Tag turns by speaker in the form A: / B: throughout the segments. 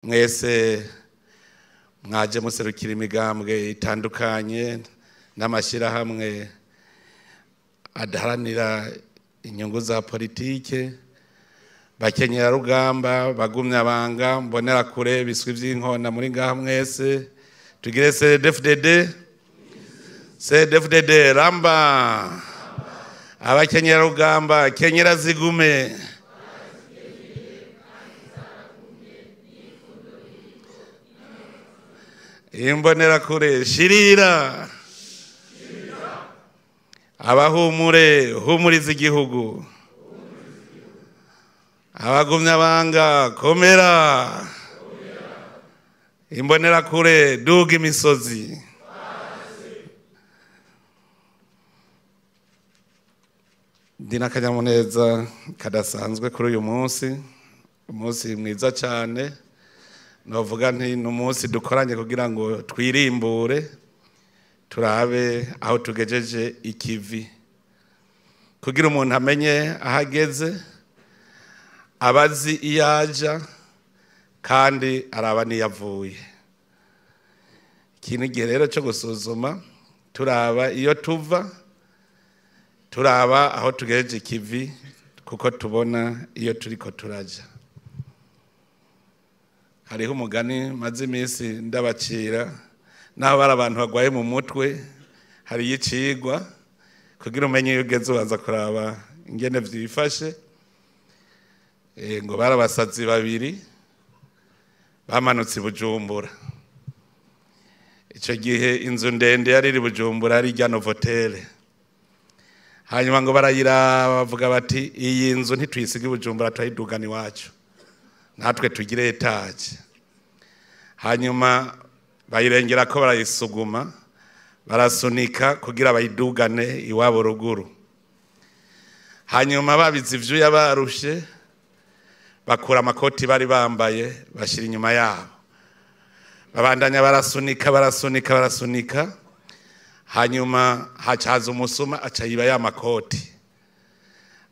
A: Mwese mwaje muserukira imigambwe itandukanye n'amashyirahamwe adaharanira inyungu za politike, bakenyerarugamba, bagumyabanga, mbonerakure, biswi vy'inkona muri ngaha mwese, tugire CNDD-FDD, CNDD-FDD ramba, abakenyerarugamba kenyera zigume. Imbonerakure shirira, abahumure humuriza igihugu, abagumyabanga komera, imbonerakure duga imisozi. Ndi n'akanyamuneza kadasanzwe kuri uyu munsi, umunsi mwiza cyane. Novuga nti ni umunsi dukoranye kugira ngo twirimbure, turabe aho tugejeje ikivi, kugira umuntu amenye aho ageze, abazi iyo aja kandi araba n'iyo avuye. Iki ni igihe rero cyo gusuzuma, turaba iyo tuva, turaba aho tugejeje ikivi, kuko tubona iyo turiko turaja. Hariho umugani maze iminsi ndabacira, naho bari abantu bagwaye mu mutwe, hariyo icigwa kugira umenye iyo ugeze ubanza kuraba ingene vyifashe. Ngo bari abasazi babiri bamanutse i Bujumbura. Ico gihe inzu ndende yari iri Bujumbura ari irya Novotel. Hanyuma ngo barayiraba bavuga bati iyi nzu ntituyisiga i Bujumbura, turayidugana iwacu, natwe tugire etaje. Hanyuma bayirengera ko barayisuguma, barasunika kugira bayidugane iwabo ruguru. Hanyuma babize ivyuya barushe, bakura amakoti bari bambaye bashira inyuma yabo, babandanya barasunika barasunika barasunika. Hanyuma hacaza umusuma aca yiba ya makoti.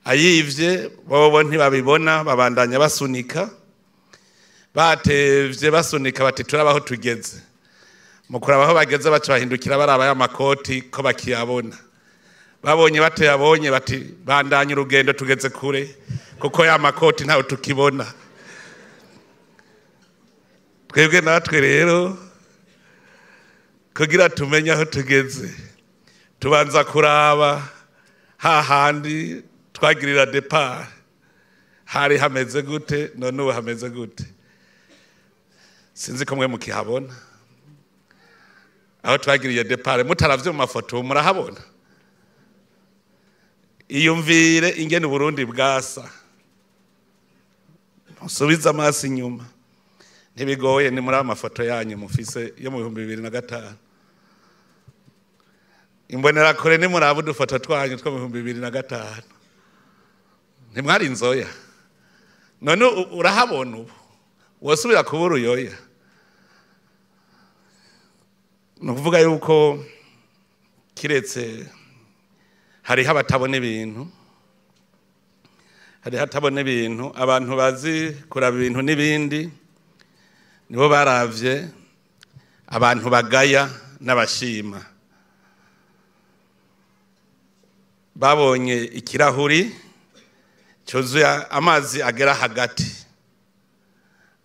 A: Ayivye bobo ntibabibona, babandanya basunika, batevye basunika bati turabaho tugeze. Mu kuraba aho bageze baca bahindukira baraba ya makoti ko bakiyabona. Babonye batayabonye bati bandanye urugendo tugeze kure, kuko ya makoti ntawe tukibona. Twebwe natwe rero kugira tumenye aho tugeze, tubanza kuraba hahandi twagirira départ hari hameze gute, none ubu hameze gute. Sinzi ko mwe mukihabona aho twagiriye départ, mutaravye mu mafoto murahabona. Iyumvire ingene Burundi bwasa, musubize amaso inyuma, ntibigoye, ni muri amafoto yanyu mufise yo mu 2005. Imbonerakure ni muraba udufoto twanyu two mu 2005, ntimwari inzoya. None urahabona ubu wosubira kubura uyoya. Ni ukuvuga yuko kiretse hariho abatabona ibintu, hariho atabona ibintu, abantu bazi kuraba ibintu n'ibindi nibo baravye abantu bagaya n'abashima. Babonye ikirahuri cyuzuye amazi agera hagati,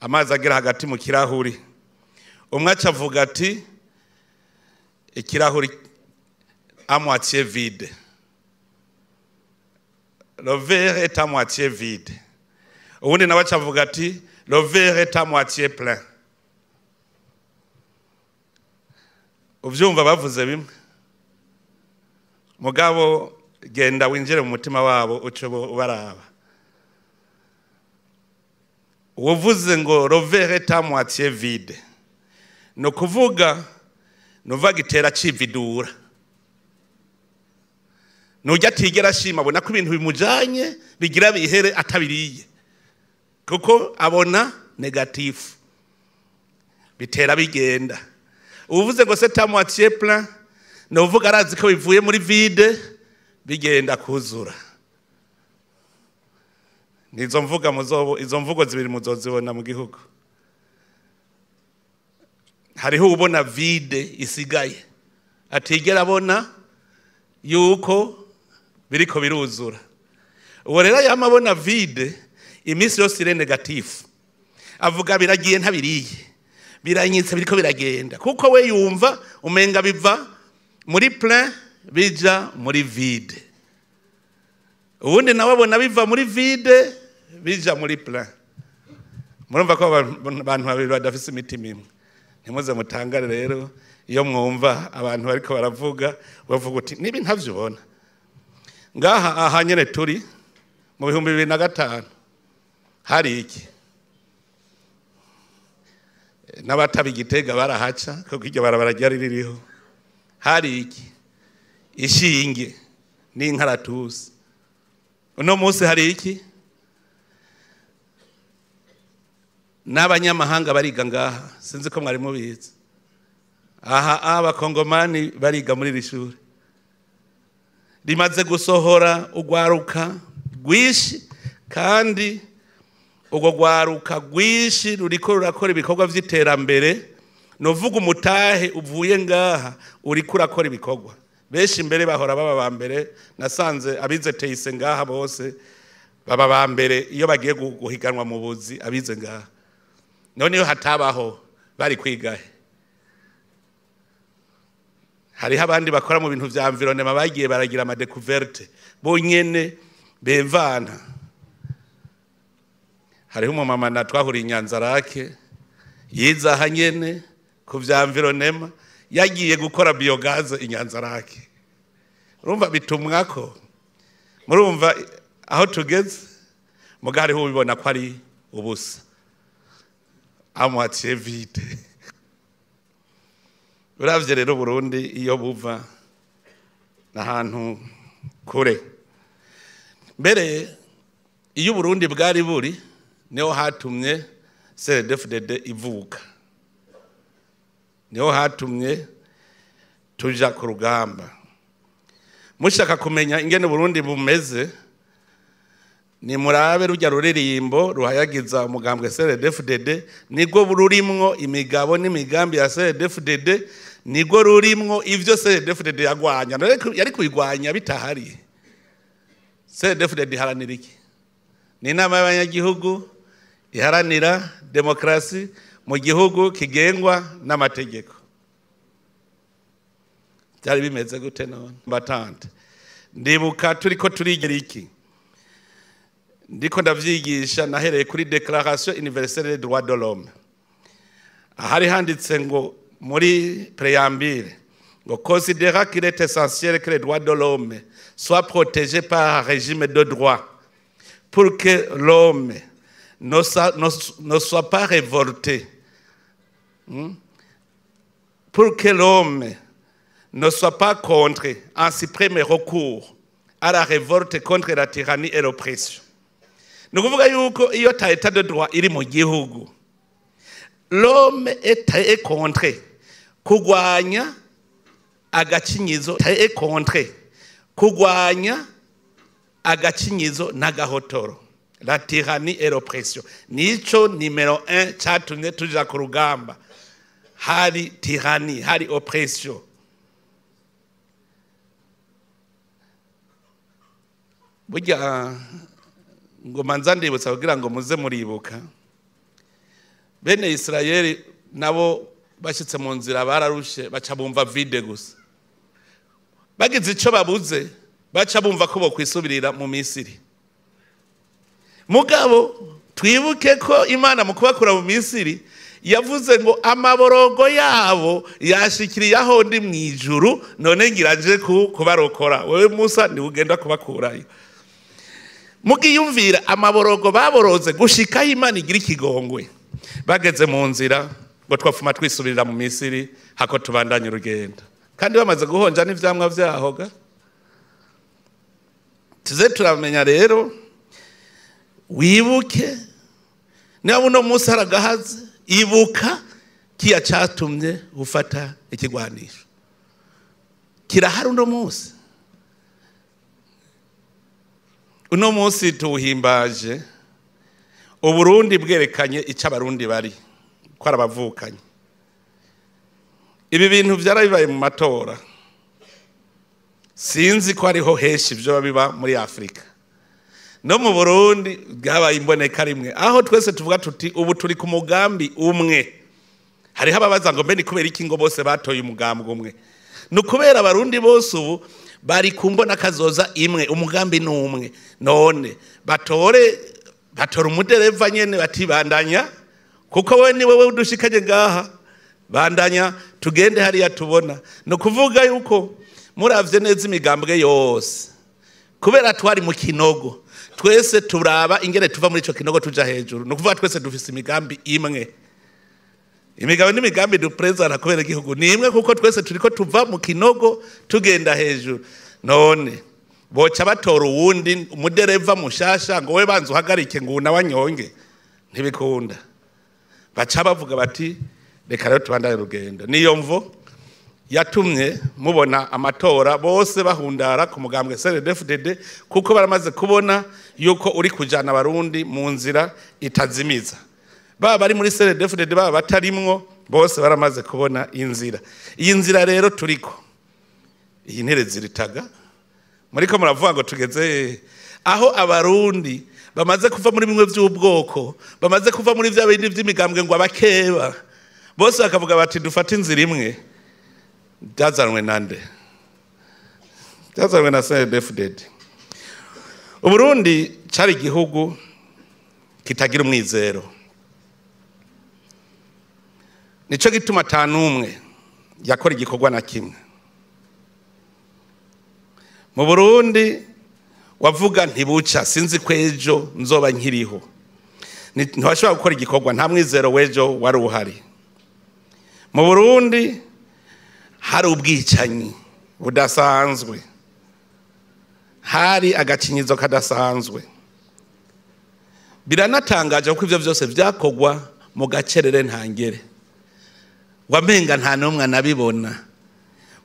A: amazi agera hagati mu kirahuri. Umwe aca avuga ati ikirahuri à moitié vide, le verre est à moitié vide. Uwundi nawe aca avuga ati le verre est à moitié plein. Uvyumva bavuze bimwe, mugabo genda winjire mu mutima wabo uce ubaraba. Uvuze ngo le verre est à moitié vide, ni ukuvuga nuva gitera cividura. Nujya atigera ashima, abona ko ibintu bimujanye bigira bihere atabiriye, kuko abona négatif, bitera bigenda. Uvuze ngo c'est à moitié plein, ni uvuga arazi ko bivuye muri vide bigenda kuzura. Nizo mvuga muzobo, izo mvugo zibiri muzozibona mu gihugu. Hariho ubona vide isigaye, atigera abona yuko biriko biruzura. Uwo rero yama abona vide iminsi yose iri négatif, avuga biragiye ntabiriye, biranyitse, biriko biragenda, kuko we yumva umenga biva muri plein bija muri vide. Ubundi nawe abona biva muri vide bija muri plein. Murumva ko abantu babiri badafise imitima imwe. Ntimuze mutangare rero iyo mwumva abantu bariko baravuga, bavuga uti nibi ntavyo ubona. Ngaha aha nyene turi mu 2005 hari iki? N'abataba Igitega barahaca, kuko iryo barabara ryari ririho. Hari iki? Ishinge n'inkaratusi. Uno munsi hari iki? N'abanyamahanga bariga ngaha, sinzi ko mwari mubizi. Aha abakongomani bariga muri iri shuri. Rimaze gusohora urwaruka rwinshi, kandi urwo rwaruka rwinshi ruriko rurakora ibikorwa vy'iterambere. Novuga umutahe uvuye ngaha uriko urakora ibikorwa. Benshi imbere bahora baba ba mbere, nasanze abize TIC ngaha bose baba ba mbere iyo bagiye guhiganwa mu buzi, abize ngaha. None iyo hatabaho bari kwigahe? Hariho abandi bakora mu bintu vya environnement bagiye baragira ama découverte bonyene bevana. Hariho umumama na twahuriye Inyanzarake yize aha nyene ku vya environnement, yagiye gukora biogaz Inyanzarake. Urumva bitumwako, murumva aho tugeze, muga hariho ubibona ko ari ubusa, à moitié vide. Uravye rero Burundi iyo buva n'ahantu kure. Mbere iyo Burundi bwari buri niho hatumye CNDD-FDD ivuka, niho hatumye tuja ku rugamba. Mushaka kumenya ingene Burundi bumeze, ni murabe rujya ruririmbo ruhayagiza umugambwe CNDD-FDD, nibwo rurimwo imigabo n'imigambi ya CNDD-FDD, nibwo rurimwo ivyo CNDD-FDD yagwanya. Yari kuyigwanya bitahari. CNDD-FDD iharanira iki? Ni inama y'abanyagihugu iharanira demokrasi mu gihugu kigengwa n'amategeko. Byari bimeze gute none? Batante, ndibuka turiko turigera iki, ndiko ndavyigisha, nahereye kuri Déclaration universelle des droits de l'homme, ahari handitse ngo muri préambule ngo: "Considérant qu'il est essentiel que les droits de l'homme soient protégés par un régime de droit pour que l'homme ne soit pas révolté, pour que l'homme ne soit pas contraint en suprême recours à la révolte contre la tyrannie et l'oppression." Ni ukuvuga yuko iyo ta état de droit iri mu gihugu, l'homme est contraint kugwanya agacinyizo, est contraint kugwanya agacinyizo n'agahotoro, la tyrannie et l'oppression. Nico numéro 1 catumye tuja ku rugamba. Hari tyrannie, hari oppression. Burya ngo manza ndibutsa kugira ngo muze muribuka. Bene Isirayeli nabo bashyitse mu nzira bararushe, baca bumva vide gusa. Bagize ico babuze, baca bumva ko bokwisubirira mu Misiri. Mugabo twibuke ko Imana mu kubakura mu Misiri yavuze ngo amaborogo yabo yashikiriye aho ndi mu ijuru, none ngira nje kubarokora, wewe Musa ni ugenda kubakurayo. Mugiyumvira amaborogo baboroze gushikaho Imana igira ikigongwe. Bageze mu nzira ngo twafuma twisubirira mu Misiri hako tubandanye urugendo, kandi bamaze guhonja n'ivyamwa vyaho ga. Tuze turamenya rero, wibuke niba uno munsi haragahaze, ibuka kiya catumye ufata ikigwanisho. Kirahari uno munsi. Uno munsi tuwuhimbaje Uburundi bwerekanye icyo Abarundi bari ko arabavukanye. Ibi bintu byarabibaye mu matora, sinzi ko hariho henshi ibyo biba muri Afurika. No mu Burundi bwabaye imboneka rimwe, aho twese tuvuga tuti ubu turi ku mugambi umwe. Hariho ababaza ngo mbe ni kubera iki ngo bose batoye umugambi umwe? Ni ukubera Abarundi bose ubu bari ku mbona kazoza imwe, umugambi ni umwe. None batore batora umudereva nyene batibandanya, kuko we ni wewe udushikanye ngaha, bandanya tugende hariya tubona. Ni ukuvuga yuko muravye neza imigambwe yose, kubera twari mu kinogo, twese turaba ingene tuva muri ico kinogo tuja hejuru. Ni ukuvuga twese dufise imigambi imwe. Imigabo n'imigambi duprezana kubera igihugu ni imwe, kuko twese turiko tuva mu kinogo tugenda hejuru. None boca batora uwundi umudereva mushasha ngo we banza uhagarike ngo unawanyonge, ntibikunda. Baca bavuga bati reka rero tubandanye urugendo. Niyo mvo yatumye mubona amatora bose bahundara ku mugambwe CNDD-FDD, kuko baramaze kubona yuko uri kujana Abarundi mu nzira itazimiza. Baba bari muri CNDD-FDD, baba batarimwo, bose baramaze kubona inzira. Iyi nzira rero turiko, iyi ntere ziritaga muriko muravuga ngo tugeze aho Abarundi bamaze kuva muri bimwe by'ubwoko, bamaze kuva muri bya bindi by'imigambwe ngo abakeba bose bakavuga bati dufate inzira imwe. Byazanwe nande? Byazanwe na CNDD-FDD. Uburundi cari igihugu kitagira umwizero, nico gituma atanumwe yakora igikorwa na kimwe mu Burundi. Wavuga ntibuca, sinzi ko ejo nzoba nkiriho, ntiwashobora gukora igikorwa, nta mwizero w'ejo wari uhari. Mu Burundi hari ubwicanyi budasanzwe, hari agacinyizo kadasanzwe. Biranatangaje kuko ivyo vyose vyakogwa mu gacerere ntangere, wamenga nta n'umwe anabibona.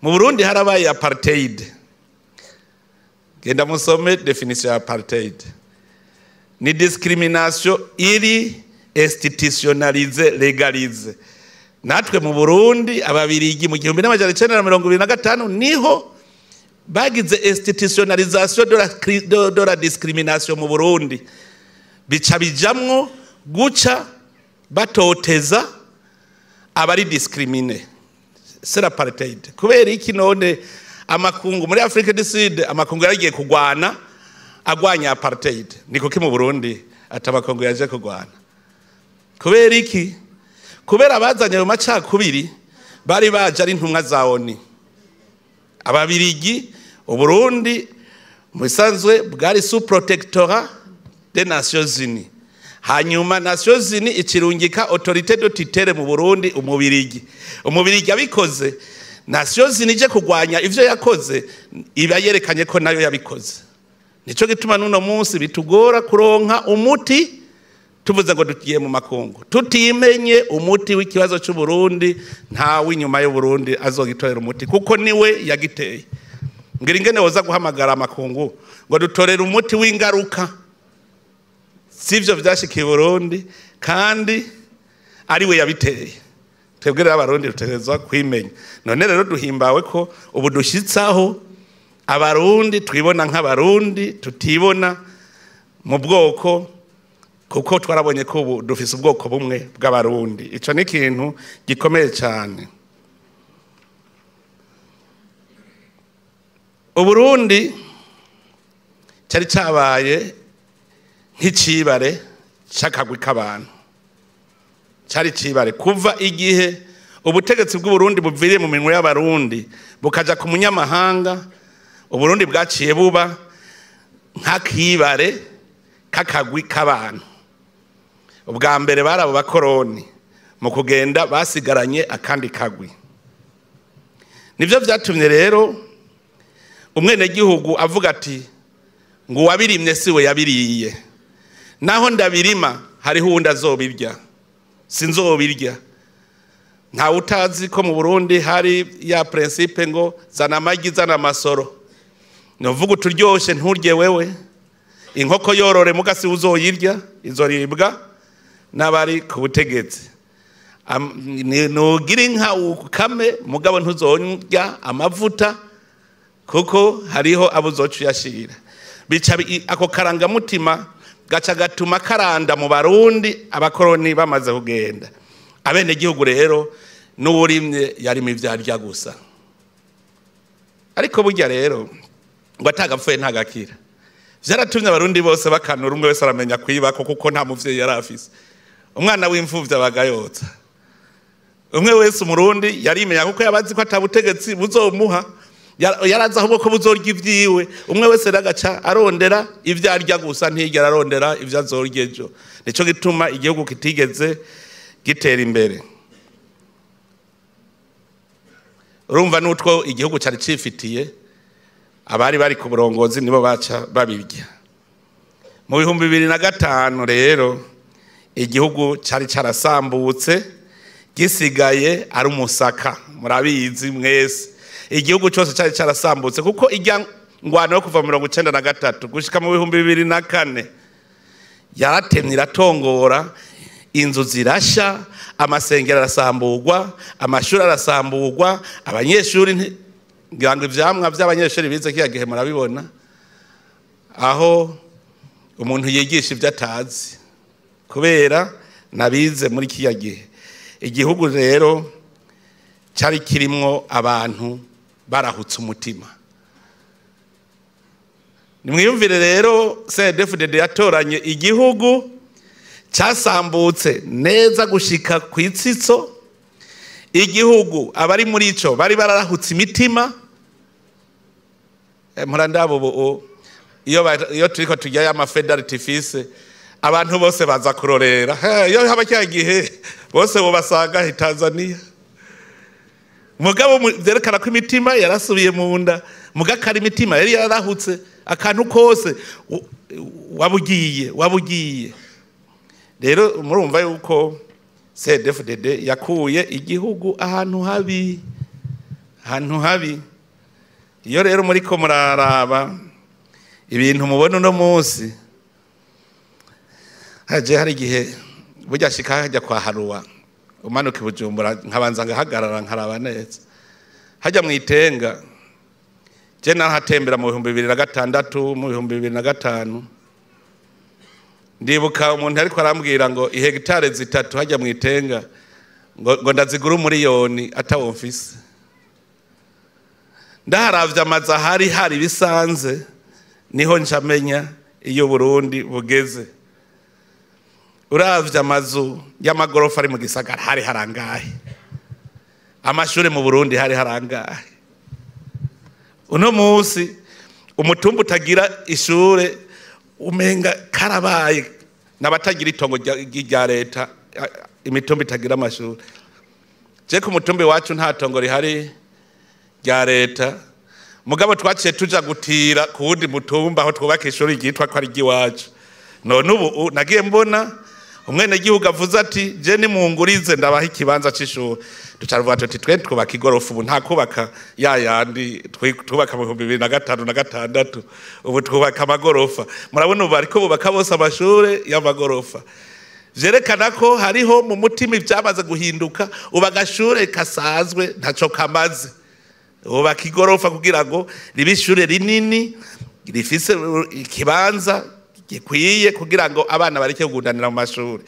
A: Mu Burundi harabaye apartheid. Genda musome definition ya apartheid. Ni discrimination iri institutionnalisée, légalisée. Natwe mu Burundi Ababirigi mu 1925 niho bagize institutionnalisation de la discrimination mu Burundi. Bica bijamwo guca batoteza abari discriminé. C'est l'apartheid. Kubera iki none amakungu muri Afrique du Sud amakungu yaragiye kugwana agwanya apartheid? Ni kuki mu Burundi atabakungu yaje kugwana? Kubera iki? Kubera abazanye ayo macakubiri bari baje ari intumwa za ONU. Ababirigi, Uburundi mu bisanzwe bwari sous protectorat des Nations Unies. Hanyuma Nations Unies ikirungika autorité de tutelle mu Burundi, Umubirigi. Umubirigi abikoze, Nations Unies ije kugwanya ivyo yakoze, iba yerekanye ko nayo yabikoze. Nico gituma nuno munsi bitugora kuronka umuti. Tuvuze ngo tugiye mu makungu, tutimenye umuti w'ikibazo cy'u Burundi, nta w'inyuma y'u Burundi azogitorera umuti, kuko niwe yagiteye. Ngira ingene woza guhamagara amakungu ngo dutorere umuti w'ingaruka sivyo vyashikiye Burundi, kandi ari we yabiteye. Twebwe rero Abarundi dutegerezwa kwimenya. None rero duhimbawe ko ubu dushitsaho Abarundi twibona nk'Abarundi, tutibona mu bwoko, kuko twarabonye ko ubu dufise ubwoko bumwe bw'Abarundi. Ico ni ikintu gikomeye cyane. Uburundi cyari cyabaye nk'icibare c'akagwi k'abantu. Cyari cibare kuva igihe ubutegetsi bw'Uburundi buviriye mu minwe y'Abarundi bukaja ku munyamahanga. Uburundi bwaciye buba nk'akibare k'akagwi k'abantu. Ubwa mbere bari abo bakoroni, mu kugenda basigaranye akandi kagwi. Nivyo vyatumye rero umwenegihugu avuga ati ngo uwabirimye siwe yabiriye, naho ndabirima hariho uwundi azobirya, sinzobirya. Nta utazi ko mu Burundi hari ya principe ngo zana amagi zana amasoro, novuga uturyoshe nturye wewe, inkoko yorore muga si uzoyirya, izoribwa n'abari ku butegetsi. Nugira inka ukame, mugabo ntuzorya amavuta kuko hariho abo uzoca uyashira. Bica ako karangamutima gaca gatuma karanda mu Barundi abakoroni bamaze kugenda. Abenegihugu rero n'uwurimye yarima ivyo arya gusa. Ariko burya rero ngo atagapfuye ntagakira. Vyaratumye Abarundi bose bakanura, umwe wese aramenya kwibako kuko nta muvyeyi yari afise. Umwana w'imfuvyi abaga yotsa. Umwe wese Umurundi yarimenya kuko yabazi ko atabutegetsi buzomuha, yarazi ahubwo ko buzorya ivyiwe. Umwe wese rero agaca arondera ivyo arya gusa, ntiyigera arondera ivyo azorya ejo. Nico gituma igihugu kitigeze gitera imbere. Urumva n'utwo igihugu cari cifitiye, abari bari ku burongozi nibo baca babirya. Mu 2005 rero igihugu cari carasambutse, gisigaye ari umusaka, murabizi mwese. Igihugu cose cari carasambutse kuko irya ngwano yo kuva 1993 gushika mu 2004 yaratemye iratongora, inzu zirasha, amasengero arasamburwa, amashuri arasamburwa, abanyeshuri ngira ngo ivyamwa vy'abanyeshuri bize kiya gihe murabibona, aho umuntu yigisha ivyo atazi kubera nabize muri kiya gihe. Igihugu rero cari kirimwo abantu barahutse umutima. Nimwiyumvire rero CNDD-FDD yatoranye igihugu casambutse neza gushika kw'itsitso, igihugu abari muri ico bari bararahutse imitima. Murandabo ubu iyo turiko tujya ya federal artifice abantu bose baza kurorera. Iyo haba cya gihe bose bo basanga i Tanzania. Mugabo vyerekana ko imitima yarasubiye mu nda, mugakara imitima yari yarahutse akantu kose wabugiye. Rero murumva yuko CNDD-FDD yakuye igihugu ahantu habi, ahantu habi. Iyo rero muriko muraraba ibintu mubona uno munsi, haje hari igihe burya shika hajya kwa Haruwa umanuka i Bujumbura nkabanza ngahagarara nkaraba neza. Hajya mu Itenga, je narahatembera mu 2006, mu 2005. Ndibuka umuntu ariko arambwira ngo ihegitare 3 hajya mu Itenga ngo ndazigura umuriyoni atawo mfise. Ndaharavye amazu ahari hari bisanze, niho ncamenya iyo Burundi bugeze. Uravye amazu y'amagorofa ari mu gisagara hari harangahe, amashure mu Burundi hari harangahe. Uno munsi umutumba utagira ishure umenga karabaye, n'abatagira itongo rya leta, imitumba itagira amashure. Je ku mutumba iwacu nta tongo rihari rya leta, mugabo twaciye tuja gutira ku wundi mutumba aho twubaka ishuri ryitwa ko ari iry'iwacu. None ubu nagiye mbona umwenegihugu avuze ati je nimungurize ndabaha ikibanza c'ishuri. Duca tuti twe twubaka igorofa ubu, nta kubaka ya yandi twubaka mu 2005 na 6, ubu twubaka amagorofa. Murabona ubu bariko bubaka bose amashure y'amagorofa. Vyerekana ko hariho mu mutima ivyamaze guhinduka, ubu agashure kasazwe ntaco kamaze. Bubaka igorofa kugira ngo ribe ishure rinini rifise ikibanza gikwiye kugira ngo abana bareke kugundanira mu mashuri.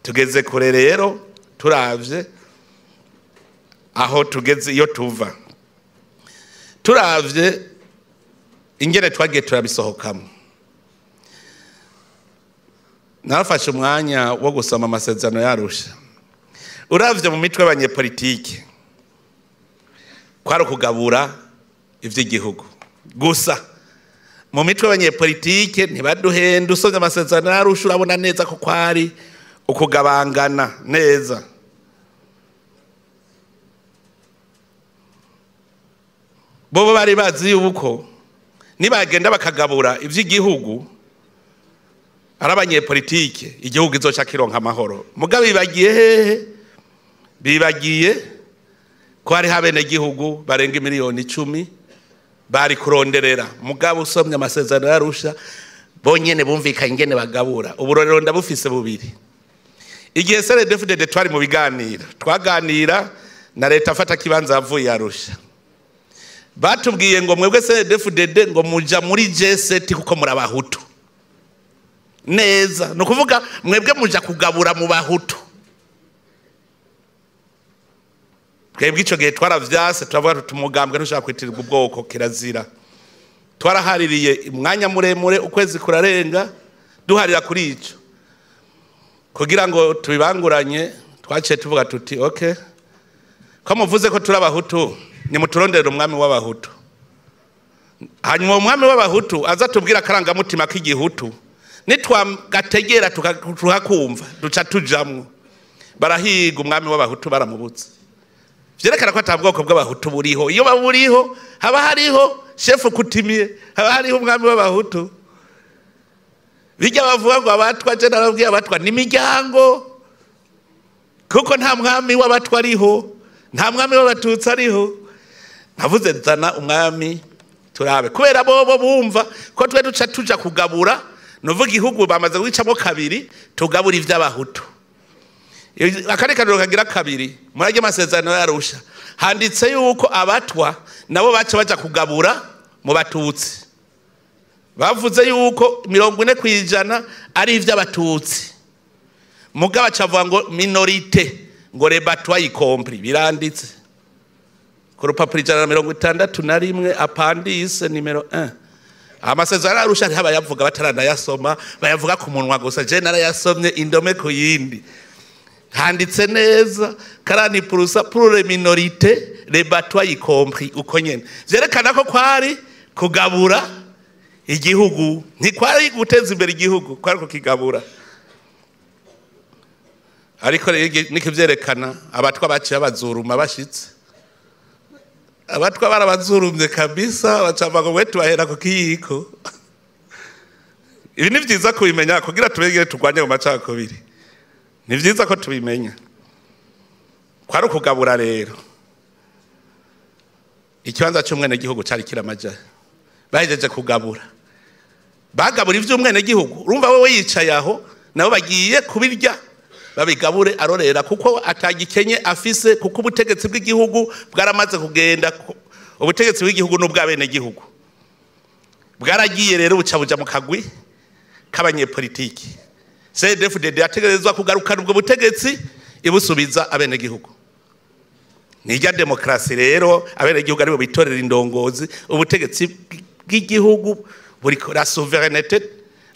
A: Tugeze kure rero turavye aho tugeze iyo tuva, turavye ingene twagiye turabisohokamo. Narafashe umwanya wo gusoma amasezerano y'Arusha. Uravye mu mitwe y'abanyepolitike kwari ukugabura ivy'igihugu gusa. Mu mitwe y'abanyepolitike ntibaduhenda, usomye amasezerano y'Arusha urabona neza ko kwari ukugabangana neza. Bobo bari bazi yuko nibagenda bakagabura ivy'igihugu ari abanyepolitike igihugu izoca kironka amahoro. Mugabo bibagiye hehe? Bibagiye ko hari abenegihugu barenga miliyoni 10 bari kuronderera. Mugabo usomye amasezerano y'Arusha bonyene bumvikanye ingene bagabura. Uburorero ndabufise bubiri. Igihe CNDD-FDD twari mu biganiro, twaganira na leta afata kibanza yavuye Arusha, batubwiye ngo mwebwe CNDD-FDD ngo muja muri G7 kuko muri abahutu neza, ni ukuvuga mwebwe muja kugabura mu bahutu. Twebwe ico gihe twaravyase, turavuga tuti umugambwe ntushaka kwitirirwa ubwoko, kirazira. Twarahaririye umwanya muremure, ukwezi kurarenga duharira kuri ico kugira ngo tubibanguranye. Twaciye tuvuga tuti okay, ko muvuze ko turi abahutu, nimuturondere umwami w'abahutu, hanyuma uwo mwami w'abahutu aza tubwira akarangamutima k'igihutu, nitwagategera tukakumva duca tujamwo. Barahiga umwami w'abahutu baramubutse, vyerekana ko ata bwoko bw'abahutu buriho. Iyo baburiho haba hariho chef coutumier, haba hariho umwami w'abahutu. Bijya bavuga ngo abatwa, je narabwiye abatwa ni imiryango, kuko nta mwami w'abatwa ariho, nta mwami w'abatutsi ariho. Navuze nzana umwami turabe, kubera bobo bumva ko twe duca tuja kugabura, nuvuga igihugu bamaze gucamo kabiri, tugabura ivy'abahutu. Akandi kantu kagira kabiri, murajye amasezerano y'Arusha handitse yuko abatwa nabo baca baja kugabura mu batutsi. Bavuze yuko 40% ari ivy'abatutsi, mugabo acavuga ngo minorité, ngo les batwa y compris. Biranditse ku rupapuro 161 appendice nimero 1. Amasezerano y'Arusha ntibayavuga, bayavuga bataranayasoma, bayavuga ku munwa gusa. Je narayasomye indome ku yindi, handitse neza 40% pour les minorités, les batwa y compris, uko nyene vyerekana ko kwari kugabura igihugu, ntikwari guteza imbere igihugu, kwari kukigabura. Ariko niko vyerekana abatwa baciye abazuruma bashitse, abatwa barabazurumye kabisa, bacava ngo we tubahera ku kiyiko. Ibi ni vyiza kubimenya kugira tubegere turwanye mu macakubiri, ni vyiza ko tubimenya. Kwari ukugabura rero. Ikibanza c'umwenegihugu cari kiramaja, bahejeje kugabura, bagabura ivy'umwenegihugu. Urumva wewe yicaye aho, nabo bagiye kubirya babigabure arorera, kuko atagikenye afise, kuko ubutegetsi bw'igihugu bwaramaze kugenda. Ubutegetsi bw'igihugu n'ubw'abenegihugu bwaragiye rero, buca buja mu kagwi k'abanyepolitiki. CNDD-FDD yategerezwa kugarukana ubwo butegetsi ibusubiza abenegihugu. Nijya demokrasi rero, abenegihugu aribo bitorera indongozi, ubutegetsi bw'igihugu buri, la souveraineté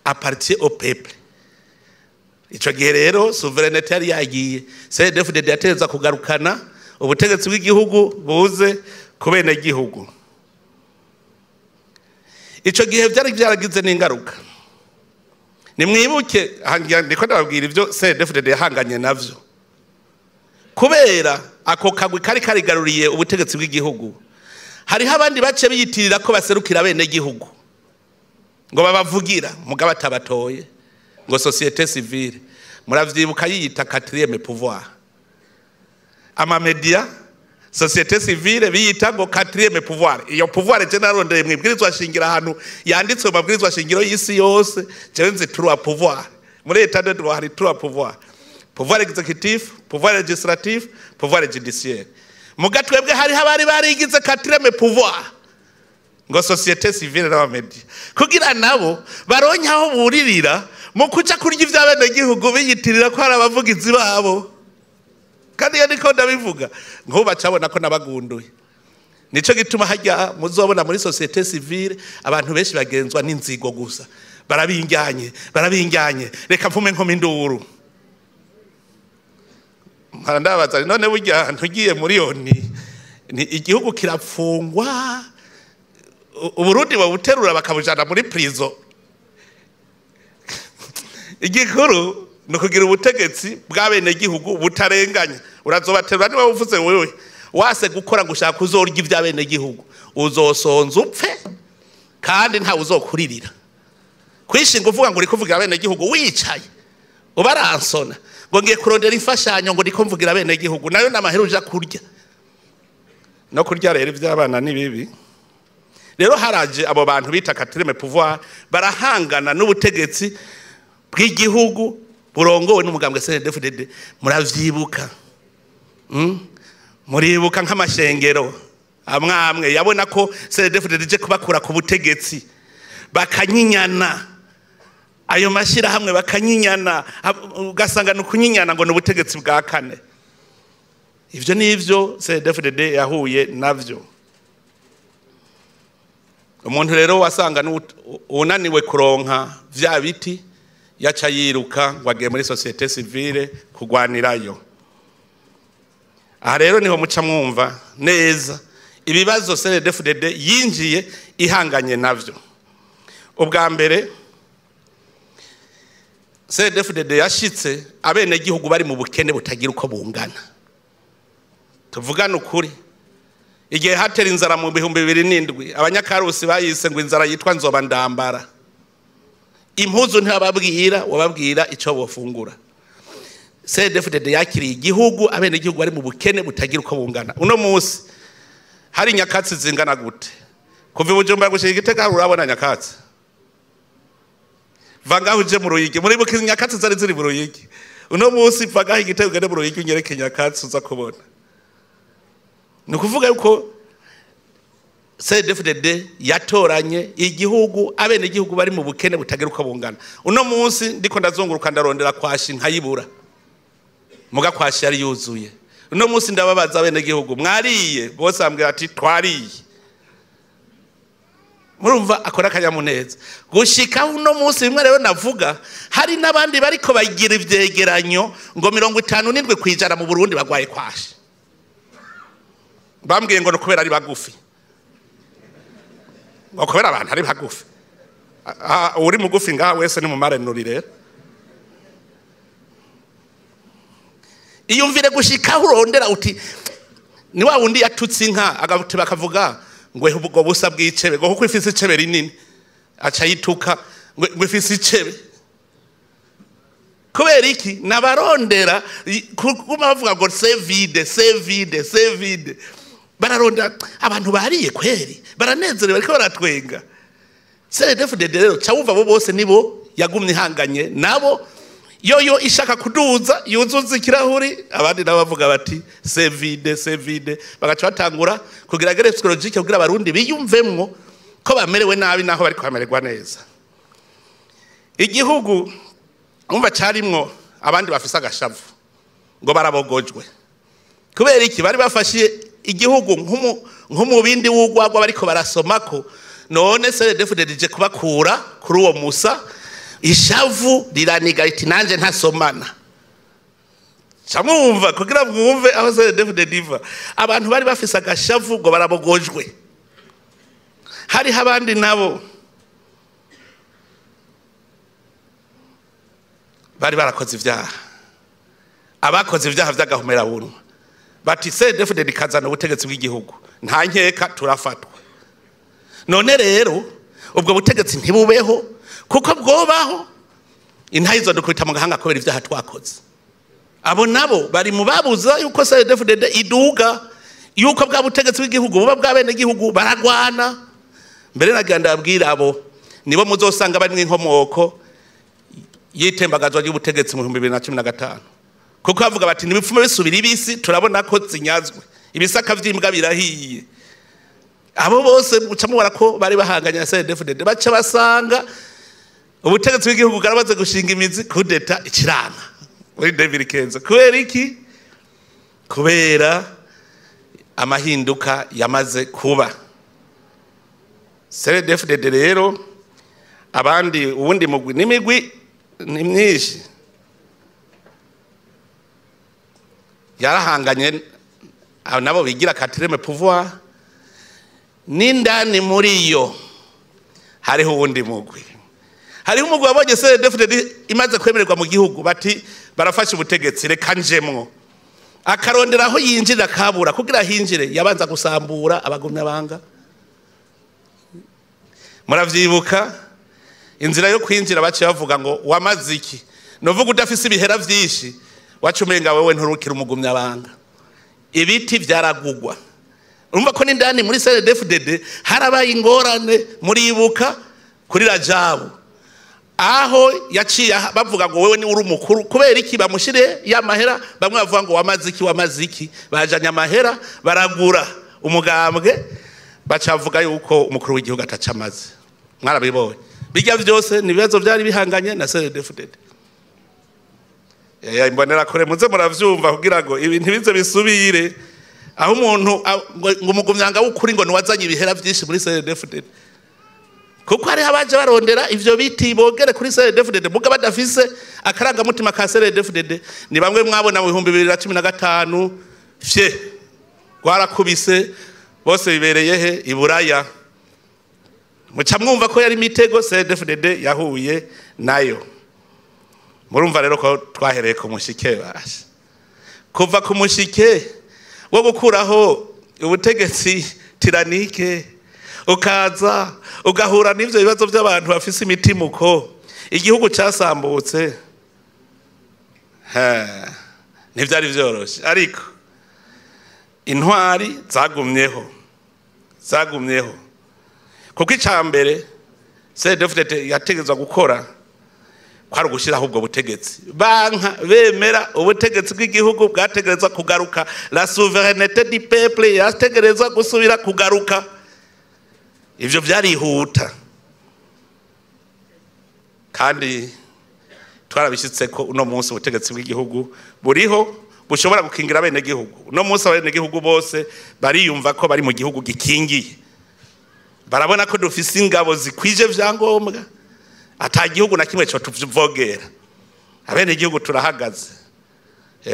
A: appartient au peuple. Ico gihe rero souveraineté yari yagiye. CNDD-FDD yategerezwa kugarukana ubutegetsi bw'igihugu buze ku benegihugu. Ico gihe vyari vyaragize n'ingaruka. Nimwibuke, ndiko ndababwira ivyo CNDD-FDD yahanganye navyo, kubera ako kagwi kari karigaruriye ubutegetsi bw'igihugu. Hariho abandi bace biyitirira ko baserukira abenegihugu, ngo babavugira, mugabo atabatoye, ngo société civile. Muravyibuka yiyita quatrième pouvoir, amamedia, société civile biyita ngo quatrième pouvoir. Iyo pouvoir je narondeye mwibwirizwa shingiro ahantu yanditswe mu mabwirizwa shingiro y'isi yose, jewe nzi trois pouvoir. Muri état de droit hari trois pouvoir: pouvoir exécutif, pouvoir législatif, pouvoir judiciaire. Muga twebwe hariho abari barigize quatrième pouvoir, ngo société civile n'abamedia, kugira nabo baronke aho buririra mu kuja kurya ivy'abenegihugu, biyitirira ko hari abavugizi babo. Kandi iyo niko ndabivuga, nk'ubu bacabona ko nabagunduye. Nico gituma hajya muzobona muri société civile abantu benshi bagenzwa n'inzigo gusa, barabinjyanye barabinjyanye, reka mvume nkoma induru. Mpora ndabaza, none burya ntugiye muri ONU ni igihugu kirapfungwa, Uburundi babuterura bakabujana muri prison. Igikuru ni ukugira ubutegetsi bw'abenegihugu butarenganya. Urazobaterura niba uvuze wewe wase gukora ngo ushaka uzorya iby'abenegihugu, uzosonza upfe kandi ntawe uzokuririra. Kwishinga uvuga ngo uri kuvugira abenegihugu wicaye ubaransona ngo ngiye kurondera imfashanyo ngo ndiko mvugira abenegihugu, nayo n'amahera uja kurya no kurya rero iby'abana ni bibi. Rero haraje abo bantu bita quatrième pouvoir, barahangana n'ubutegetsi bw'igihugu. burongowe n'umugambwe CNDD-FDD. Muravyibuka, Muribuka nk'amashengero amwe amwe yabona ko CNDD-FDD ije kubakura ku butegetsi, bakanyinyana ayo mashyirahamwe, bakanyinyana, ugasanga ni ukunyinyana ngo ni ubutegetsi bwa kane. Ivyo nivyo CNDD-FDD yahuye navyo. Umuntu rero wasanga unaniwe kuronka vya biti, yaca yiruka ngo agiye muri société civile kugwanirayo. Aha rero niho muca mwumva neza ibibazo CNDD-FDD yinjiye ihanganye navyo. Ubwa mbere, CNDD-FDD yashitse abenegihugu bari mu bukene butagira uko bungana. Tuvugane ukuri, igihe hatera inzara mu 2007, abanyakarusi bayise ngo inzara yitwa nzoba ndambara. Impuzu ntibababwira, wababwira ico bofungura. CNDD-FDD yakiriye igihugu abenegihugu bari mu bukene butagira uko bungana. Uno munsi hari nyakatsi zingana gute? Kuva i Bujumbura gushika i Gitega urabona nyakatsi. Va ngaho uje mu Ruyigi, muribuka nyakatsi zari ziri mu Ruyigi. Uno munsi va ngaho i Gitega ugende mu Ruyigi unyereke nyakatsi uza kubona. Ni ukuvuga yuko CNDD-FDD yatoranye igihugu abenegihugu bari mu bukene butagira uko bungana. Uno munsi ndiko ndazunguruka ndarondera kwashi nkayibura, muga kwashi yari yuzuye. Uno munsi ndababaza abenegihugu, mwariye? Bose bambwira ati twariye. Murumva akora akanyamuneza gushika uno munsi. Bimwe rero navuga, hari n'abandi bariko bagira ivyegeranyo ngo 57% mu Burundi bagwaye kwashi. Bambwiye ngo ni kubera ari bagufi, ngo kubera abantu ari bagufi. Uri mugufi ngaha wese ni mu marenuri. Rero iyumvire gushika urondera uti ni wa wundi yatutse inka, agati bakavuga ngo ubwo busa bw'icebe, ngo kuko ifise icebe rinini, aca yituka ngo ifise icebe. Kubera iki? Nabarondera kuguma bavuga ngo c'est vide, c'est vide, c'est vide. Bararondera abantu bariye kweri, baranezerewe, bariko baratwenga. CNDD-FDD rero, ca wumva abo bose nibo yagumye ihanganye nabo. Yoyo ishaka kuduza yuzuza ikirahuri, abandi nabo bavuga bati c'est vide, c'est vide. Bagaca batangura kugira guerre psychologique kugira abarundi biyumvemwo ko bamerewe nabi naho bariko bamererwa neza. Igihugu umva carimwo abandi bafise agashavu ngo barabogojwe. Kubera iki? Bari bafashe igihugu nk'umubindi w'urwagwa bariko barasomako. None CNDD-FDD ije kubakura kuri uwo musa, ishavu riraniga riti nanje ntasomana. Camwumva kugira mwumve aho CNDD-FDD iva. Abantu bari bafise agashavu ngo barabogojwe. Hariho abandi nabo bari barakoze ivyaha, abakoze ivyaha vy'agahomerabunwa, bati CNDD-FDD ikazana ubutegetsi bw'igihugu, nta nkeka turafatwa. None rero ubwo butegetsi ntibubeho, kuko bwobaho intahe izodukubita mu gahanga kubera ivyaha twakoze. Abo nabo bari mu babuza yuko CNDD-FDD iduga, yuko bwa butegetsi bw'igihugu buba bwa bene gihugu. Baragwana. Mbere nagira ndababwira, abo nibo muzosanga bari mw'inkomoko y'itembagazwa ry'ubutegetsi mu 2015, kuko bavuga bati ntibipfume bisubira ibisi, turabona ko zinyazwe, ibisaka vy'imbwa birahiye. Abo bose muca mubona ko bari bahanganye na CNDD-FDD. Baca basanga ubutegetsi bw'igihugu bwaramaze gushinga imizi, kudeta ikiranga muri 2015. Kubera iki? Kubera amahinduka yamaze kuba. CNDD-FDD rero, abandi uwundi mugwi, n'imigwi ni myinshi yarahanganye, abo nabo bigira quatrième pouvoir. N'indani muri yo hariho uwundi mugwi. Hariho umugwi wabonye CNDD-FDD imaze kwemererwa mu gihugu, bati barafashe ubutegetsi, reka njemwo. Akarondera aho yinjirira kabura. Kugira hinjire yabanza gusambura abagumyabanga. Muravyibuka inzira yo kwinjira, baciye bavuga ngo wamaze iki? Novuga udafise ibihera vyinshi, waca umenga wewe nturukira umugumyabanga. Ibiti vyaragugwa. Urumva ko n'indani muri CNDD-FDD harabaye ingorane. Muribuka kuri Rajabu. Aho yaciye bavuga ngo wewe ni uri umukuru, kubera iki bamushire ya mahera? Bamwe bavuga ngo wamaze iki, wamaze iki, bajanye amahera baragura umugambwe, bacavuga yuko umukuru w'igihugu ataca amaze. Mwarabibonye bijya byose ni ibibazo byari bihanganye na CNDD-FDD. Imbonera kure muze muravyumva kugira ngo ibi ntibize bisubire, aho umuntu ngo umugumyanga w'ukuri ngo niwazanye ibihera byinshi muri CNDD-FDD, kuko hariho abaje barondera ivyo biti bogere kuri CNDD-FDD muga badafise akarangamutima ka CNDD-FDD. Ni bamwe mwabona mu 2015 fye rwarakubise bose bibereye he iburaya, muca mwumva ko yari imitego CNDD-FDD yahuye nayo. Murumva rero ko twahereye ku mushike, basha kuva ku mushike wo gukuraho ubutegetsi tyrannique, ukaza ugahura n'ivyo bibazo by'abantu bafise imitimuko, igihugu casambutse, ntivyari vyoroshe. Ariko intwari zagumyeho, zagumyeho, kuko icambere CNDD-FDD yategezwa gukora kwari ugushiraho ubwo butegetsi. Banka bemera ubutegetsi bw'igihugu bwategerezwa kugaruka, la souveraineté du peuple yategerezwa gusubira kugaruka. Ivyo vyarihuta kandi twarabishitse ko uno munsi ubutegetsi bw'igihugu buriho bushobora gukingira bene gihugu. Uno munsi abene gihugu bose bariyumva ko bari mu gihugu gikingiye, barabona ko dufise ingabo zikwije vyangombwa, ata gihugu na kimwe cyo tuvogera. Abene gihugu turahagaze.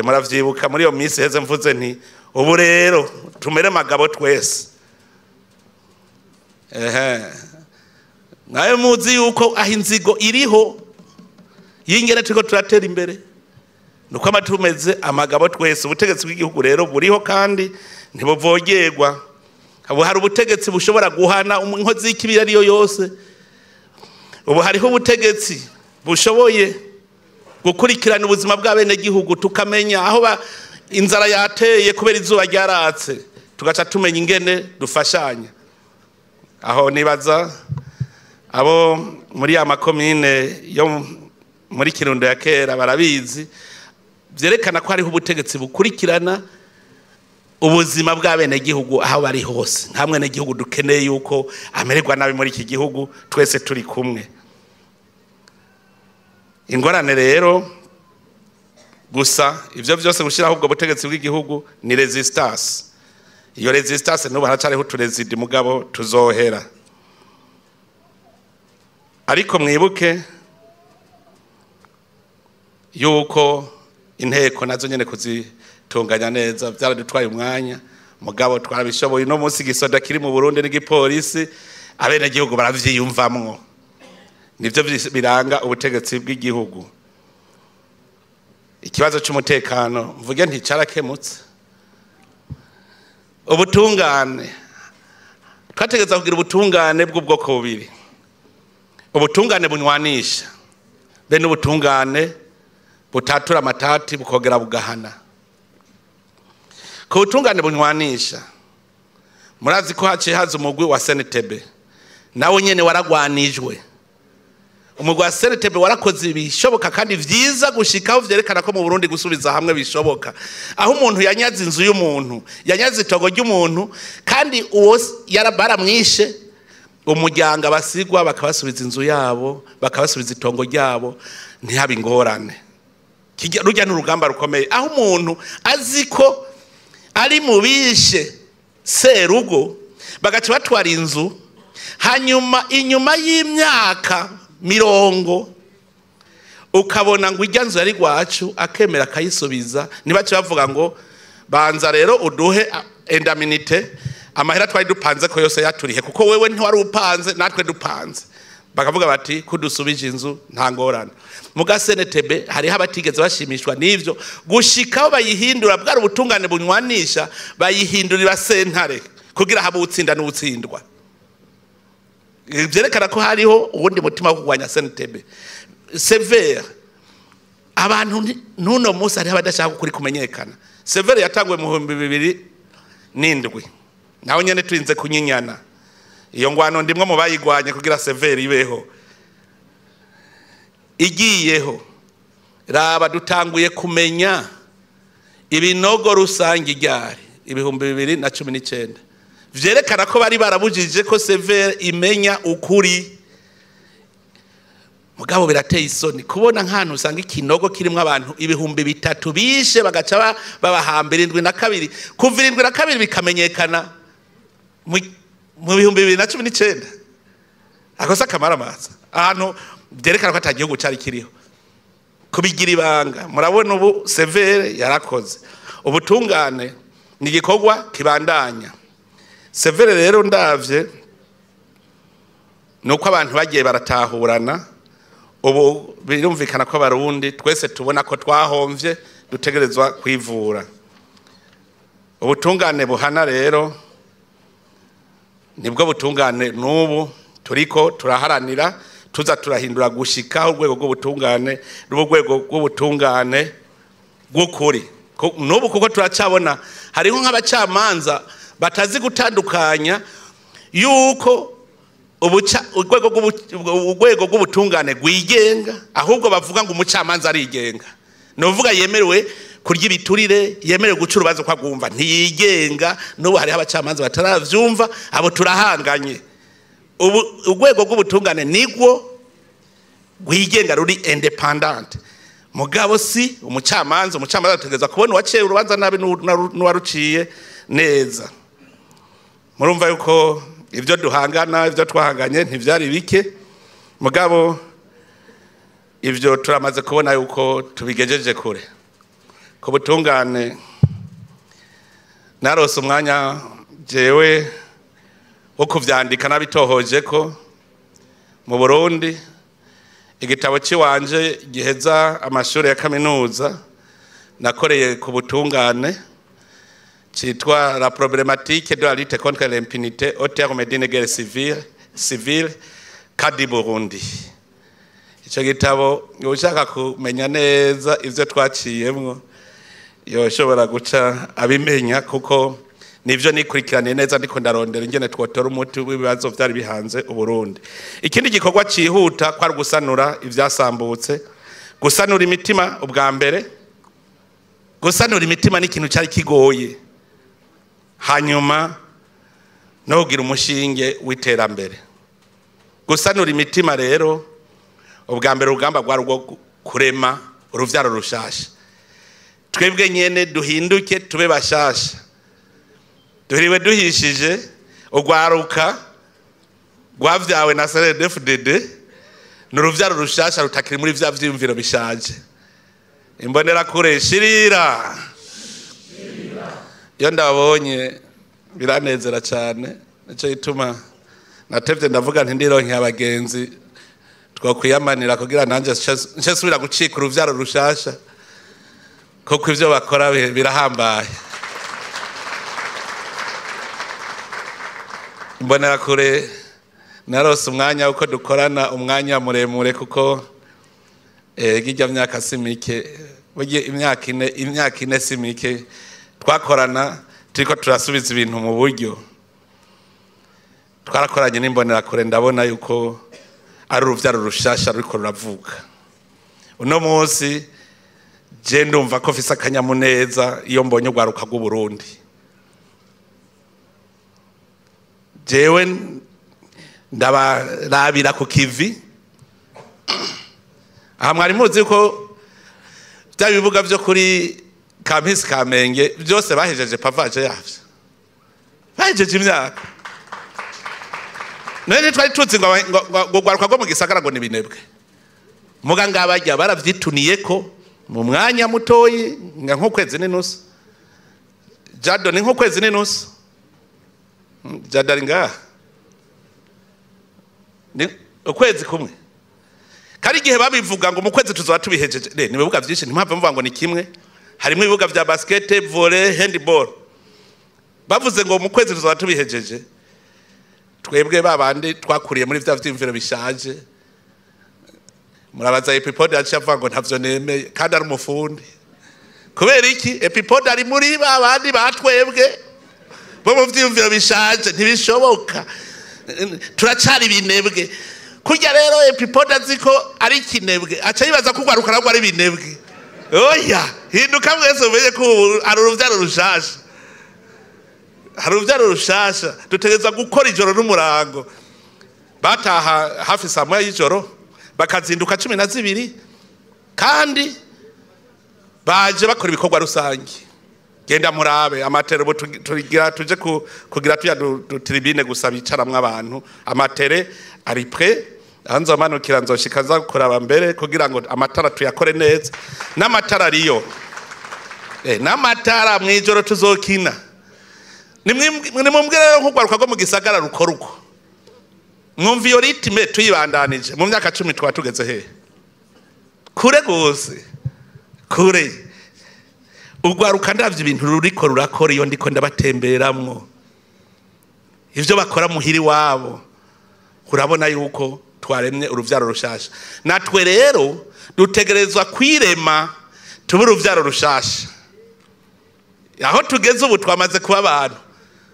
A: Muravyibuka muri iyo minsi heze mvuze nti ubu rero tumere magabo twese. Nawe muzi yuko aho inzigo iriho yingene turiko turatera imbere, nuko amatumeze amagabo twese. Ubutegetsi bw'igihugu rero buriho kandi ntibuvogerwa. Ubu hari ubutegetsi bushobora guhana inkozi y'ikibi ariyo yose. Ubu hariho ubutegetsi bushoboye gukurikirana ubuzima bw'abenegihugu, tukamenya aho inzara yateye kubera izuba ryaratse, tugaca tumenya ingene dufashanya. Aho nibaza abo muri ya makomine yo muri Kirundo ya kera barabizi, vyerekana ko hariho ubutegetsi bukurikirana ubuzima bw'abenegihugu aho bari hose. Nta mwenegihugu dukeneye yuko amererwa nabi muri iki gihugu, twese turi kumwe. Ingorane rero gusa ivyo vyose gushiraho ubwo butegetsi bw'igihugu ni resistance. Iyo resistance n'ubu haracariho uturezidi, mugabo tuzohera. Ariko mwibuke yuko inteko nazo nyene kuzitunganya neza vyaradutwaye umwanya, mugabo twarabishoboye. Uno munsi igisoda kiri mu Burundi n'igipolisi abenegihugu baravyiyumvamwo, nivyo biranga ubutegetsi bw'igihugu. Ikibazo c'umutekano mvuge nti carakemutse. Ubutungane twategeza kugira ubutungane bw'ubwoko bubiri: ubutungane bunywanisha be n'ubutungane butatura amatati bukogera bugahana. Ku butungane bunywanisha, murazi ko haciye haza umugwi wa CNTB, nawe nyene waragwanijwe. Umugwi wa CNTB warakoze ibishoboka kandi vyiza gushikaho vyerekana ko mu Burundi gusubiza hamwe bishoboka. Aho umuntu yanyaze inzu y'umuntu, yanyaze itogo ry'umuntu, kandi uwo baramwishe, umuryango abasigwa bakabasubiza inzu yabo, bakabasubiza itongo ryabo, ntihabe ingorane. Rujya n'urugamba rukomeye. Aho umuntu azi ko ari mu bishe serugo, bagaca batwara inzu, hanyuma inyuma y'imyaka mirongo ukabona ngo ijya nzu yari gwacu, akemera akayisubiza. Ntibace bavuga ngo banza rero uduhe endaminite, amahera twari dupanze ko yose yaturihe, kuko wewe ntiwari upanze natwe dupanze. Bakavuga bati kudusubije inzu nta ngorane. Muga CNTB hariho abatigeze bashimishwa n'ivyo, gushikaho bayihindura bwari ubutungane bunywanisha, bayihindurira sentare kugira habe utsinda n'utsindwa. Vyerekana ko hariho uwundi mutima wo kurwanya CNTB. Severe abantu n'uno munsi hariho abadashaka ukuri kumenyekana. Severe yatanguwe mu 2007, naho nyene turinze kunyinyana. Iyo ngwano ndimwe mu bayigwanye kugira severe ibeho. igiyeho, raba dutanguye kumenya ibinogo rusange ryari 2019, vyerekana ko bari barabujije ko CVR imenya ukuri. Mugabo birateye isoni kubona nk'ahantu usanga ikinogo kirimo abantu 3000 bishe bagaca babahambira 72, kuva 72 bikamenyekana mu 2019. Akosa kamaramaza ahantu byerekana ko atagihugu cari kiriho kubigira ibanga. Murabona ubu CVR yarakoze. Ubutungane ni igikorwa kibandanya. CVR rero ndavye nuko abantu bagiye baratahurana, ubu birumvikana ko abarundi twese tubona ko twahomvye, dutegerezwa kwivura. Ubutungane buhana rero nibwo butungane n'ubu turiko turaharanira, tuza turahindura gushika urwego rw'ubutungane n'urwego rw'ubutungane bw'ukuri. N'ubu kuko turacabona hariho nk'abacamanza batazi gutandukanya yuko urwego rw'ubutungane rwigenga, ahubwo bavuga ngo umucamanza arigenga. Ni uvuga yemerewe kurya ibiturire, yemerewe guca urubanza uko agumva, ntiyigenga. N'ubu hariho abacamanza bataravyumva, abo turahanganye. Ubu urwego rw'ubutungane nigwo rwigenga, ruri independent. Mugabo si umucamanza, umucamanza ategerezwa kubona uwaciye urubanza nabi n'uwaruciye neza. Murumva yuko ibyo duhangana, ibyo twahanganye ntivyari bike, mugabo ivyo turamaze kubona yuko tubigejeje kure. Ku butungane narose umwanya jewe wo kuvyandika nabitohoje ko mu Burundi igitabo ciwanje giheza amashuri ya kaminuza nakoreye ku butungane citwa La problématique de la lutte contre l'impunité au terme d'une guerre civile kadi Burundi. Ico gitabo ushaka kumenya neza ivyo twaciyemwo yoshobora guca abimenya, kuko nivyo nikurikiraniye neza ndiko ndarondera ingene twotora umuti w'ibibazo vyari bihanze Uburundi. Ikindi gikorwa cihuta kwari gusanura ivyasambutse, gusanura imitima. Ubwa mbere gusanura imitima ni ikintu cari kigoye, hanyuma no kugira umushinge w'iterambere. Gusanura imitima rero ubwa mbere urugamba rwari urwo kurema uruvyaro rushasha, twebwe nyene duhinduke tube bashasha. Duhiriwe duhishije urwaruka rwavyawe na CNDD-FDD ni uruvyaro rushasha rutakiri muri vya vyiyumviro bishaje. Imbonerakure shirira, iyo ndabonye biranezera cyane, nico gituma natevye ndavuga nti ndironke abagenzi twokwiyamanira kugira nanje nce subira gucika uruvyaro rushasha, kuko ivyo bakora birahambaye. Imbonerakure narose umwanya uko dukorana umwanya muremure, kuko girya myaka si mike, burya imyaka ine si mike twakorana turiko turasubiza ibintu mu buryo. Twarakoranye n'imbonerakure ndabona yuko ari uruvyaro rushasha ruriko ruravuka. Uno munsi je ndumva ko mfise akanyamuneza iyo mbonye urwaruka rw'Uburundi. Jewe ndabarabira ku kivi. Aha mwari muzi ko bya bibuga vyo kuri Campus Kamenge byose bahejeje pavage yavyo, bahejeje imyaka. None twari tuzi ngo rwaruka rwo mu gisagara ngo nibinebwe, muga ngabajya baravyituniyeko ko mu mwanya mutoyi nka nk'ukwezi n'inusu. Jado ni nk'ukwezi n'inusu, Jado ari ngaha ni ukwezi kumwe. Kandi igihe babivuga ngo mu kwezi tuzoba tubihejeje, ni ibibuga vyinshi ntimpamvu mvuga ngo ni kimwe, harimo ibibuga vya basket, volley, handball. Bavuze ngo mu kwezi tuzoba tubihejeje, twebwe babandi twakuriye muri vya vyimviro bishaje. Murabaza Epipode yaciye avuga ngo ntavyo nemeye kandi ari umufundi. Kubera iki? Epipode ari muri babandi batwebwe bo mu vyimviro bishaje, ntibishoboka, turacari binebwe. Kurya rero epipoda ziko ari kinebwe, aca yibaza ko ugwaruka nabwo ari binebwe. Oya, hinduka mwese umenye ko ari uruvyaro rushasha. Hari uruvyaro rushasha, dutegerezwa gukora ijoro n'umurango. Bataha hafi saa moya y'ijoro, bakazinduka 12, kandi baje bakora ibikorwa rusange. Genda murabe amatere tugira tuje kugira tuya tribune gusa bicaramwe abantu. Amatere ari prêt, anzomanukira nzoshika nza kuraba mbere kugira ngo amatara tuyakore neza. N'amatara ariyo. N'amatara mwijoro tuzokina. Nimwumvire rero nk'urwaruka rwo mu gisagara rukora uko. Mwumva iyo ritme tuyibandanije mu myaka 10 twaba tugeze hehe? Kure gose. Kure. Urwaruka ndavye ibintu ruriko rurakora iyo ndiko ndabatemberamwo. Ivyo bakora muhiri wabo. Urabona yuko twaremye uruvyaro rushasha. Natwe rero dutegerezwa kwirema tube uruvyaro rushasha. Aho tugeze ubu twamaze kuba abantu.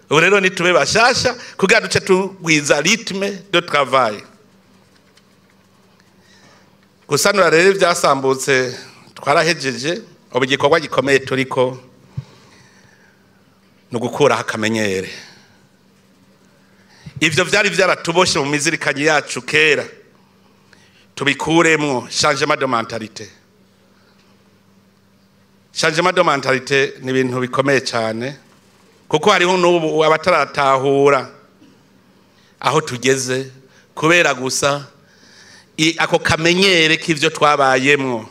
A: Ubu rero nitube bashasha kugira duce tugwiza rythme de travail. Gusanura rero ivyasambutse twarahejeje. Ubu igikorwa gikomeye turiko ni ugukuraho akamenyere. Ivyo vyari vyaratuboshe mu mizirikanyi yacu kera, tubikuremwo. Changement de mentalité. Changement de mentalité ni ibintu bikomeye cyane, kuko hariho n'ubu abataratahura aho tugeze kubera gusa ako kamenyere k'ivyo twabayemwo.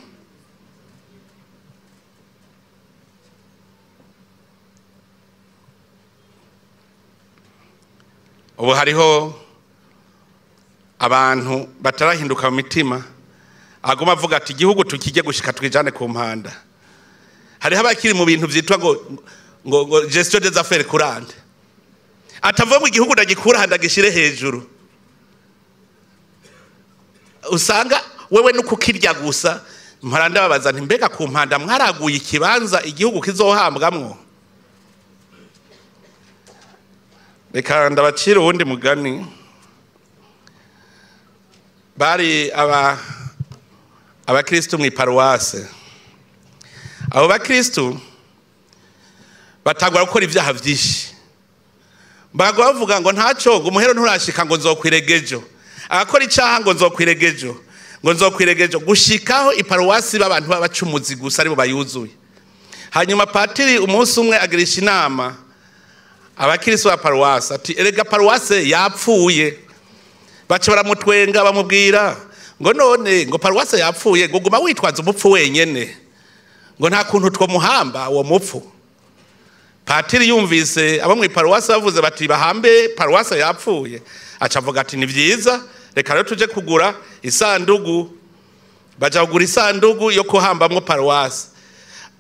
A: Ubu hariho abantu batarahinduka mu mitima, aguma avuga ati igihugu tukijye gushika twijane ku mpanda. Hariho abakiri mu bintu vyitwa ngo gestion des affaires courantes. Atavuga ngo igihugu ndagikura ndagishire hejuru. Usanga wewe no kukirya gusa. Mpora ndababaza nti mbega ku mpanda mwaraguye ikibanza igihugu kizohambwamwo? Reka ndabacira uwundi mugani. Bari abakristu mu iparuwase. Abo bakristu batangura gukora ivyaha vyinshi. Bagwa bavuga ngo ntaco, ngo umuhero nturashika, ngo nzokwiregejo. Agakora icaha ngo nzokwiregejo, ngo nzokwiregejo, gushikaho iparuwasi b'abantu b'abacumuzi gusa aribo bayuzuye. Hanyuma patiri umunsi umwe agirisha inama abakristo ba paruwase ati erega paruwase yapfuye. Baca baramutwenga bamubwira ngo none ngo paruwase yapfuye, ngo guma witwaza umupfu wenyene, ngo nta kuntu twomuhamba uwo mupfu. Patiri yumvise abo mu paruwase bavuze bati bahambe paruwase yapfuye, aca avuga ati ni vyiza, reka rero tuje kugura isandugu. Baja kugura isandugu yo kuhambamwo paruwase.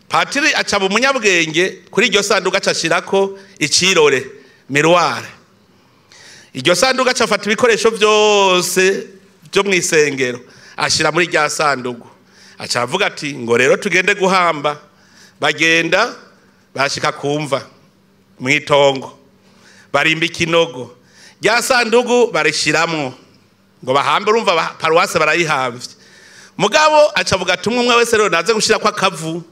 A: Patiri aca umunyabwenge kuri iryo sandugu aca ashirako icirore, miroir. Iryo sandugu aca afata ibikoresho vyose byo mwisengero ashira muri rya sandugu. Aca avuga ati ngo rero tugende guhamba. Bagenda bashika kumva mwitongo, barimba ikinogo, rya sandugu barishiramwo ngo bahambe. Urumva paruwase barayihamvye. Mugabo aca avuga ati umwe wese rero naze gushira kwa kavu.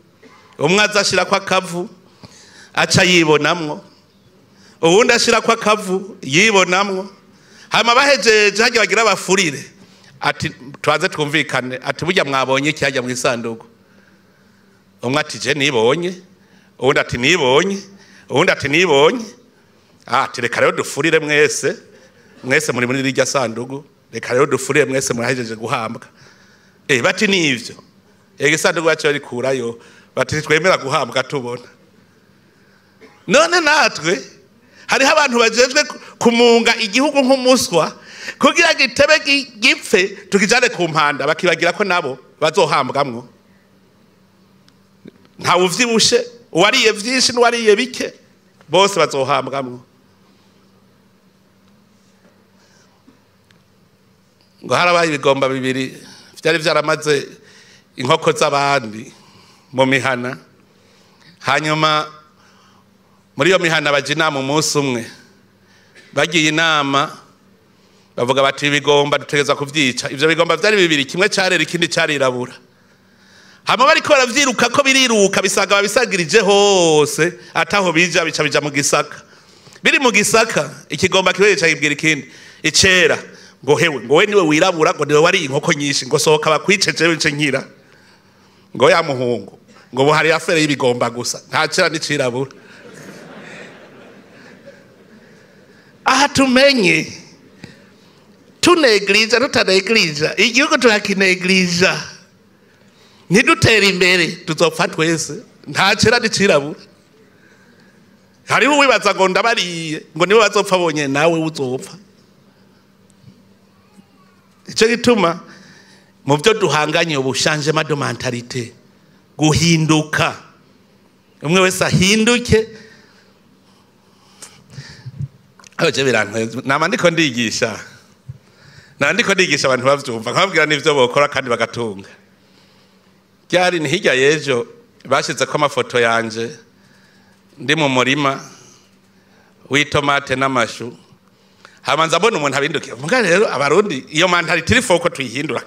A: Umwe azashira kwa kavu aca yibonamwo, uwundi ashira kwa kavu yibonamwo. Hama bahejeje hajya bagira bafurire ati twaze twumvikane, ati burya mwabonye iki hajya mu isanduku? Umwe ati je nibonye, uwundi ati nibonye, uwundi ati nibonye. Ati reka rero dufurire mwese, mwese muri muri irya sanduku, reka rero dufurire mwese murahejeje guhambwa. Bati nivyo. Isanduku bacu barikurayo, bati twemera guhambwa tubona. None natwe hariho abantu bajejwe kumunga igihugu nk'umuswa kugira gitebe gipfe tukijane ku mpanda, bakibagira ko nabo bazohambwamwo. Nta uvyibushe, uwariye vyinshi n'uwariye bike, bose bazohambwamwo. Ngo harabaye ibigomba bibiri vyari vyaramaze inkoko z'abandi mu mihana. Hanyuma muri iyo mihana baje inama umunsi umwe. Bagiye inama Bavuga bati ibigomba dutegeza kuvyica. Ivyo bigomba vyari bibiri, kimwe carera ikindi carirabura. Hama bariko baravyiruka ko biriruka bisaga babisagirije hose, ataho bija bica bija mu gisaka. Biri mu gisaka, ikigomba kimwe cayibwira ikindi, icera ngo hewe, ngo we niwe wirabura, ngo niwe wari inkoko nyinshi, ngo sohoka bakwice jewe nce nkira. Ngo ya muhungu, ngo buhari afere y'ibigomba gusa, nta cera n'icirabura. Aha tumenye tuneglija tutaneglija, igihugu turakineglija, ntidutera imbere tuzopfa twese, nta cera n'icirabura. Hariho uwibaza ngo ndabariye, ngo niwe bazopfa bonyene, nawe uzopfa. Ico gituma mu byo duhanganye ubu changement de mentalité, guhinduka, umwe wese ahinduke. Aho je birantwe, nama ndiko ndigisha, nandiko ndigisha abantu bavyumva, nkababwira n'ivyo bokora kandi bagatunga. Ryari ni hirya y'ejo bashize ko amafoto yanje ndi mu murima w'itomate n'amashu, hamanza mbona umuntu abindukiye. Muga rero abarundi iyo mentalité iri foko tuyihindura.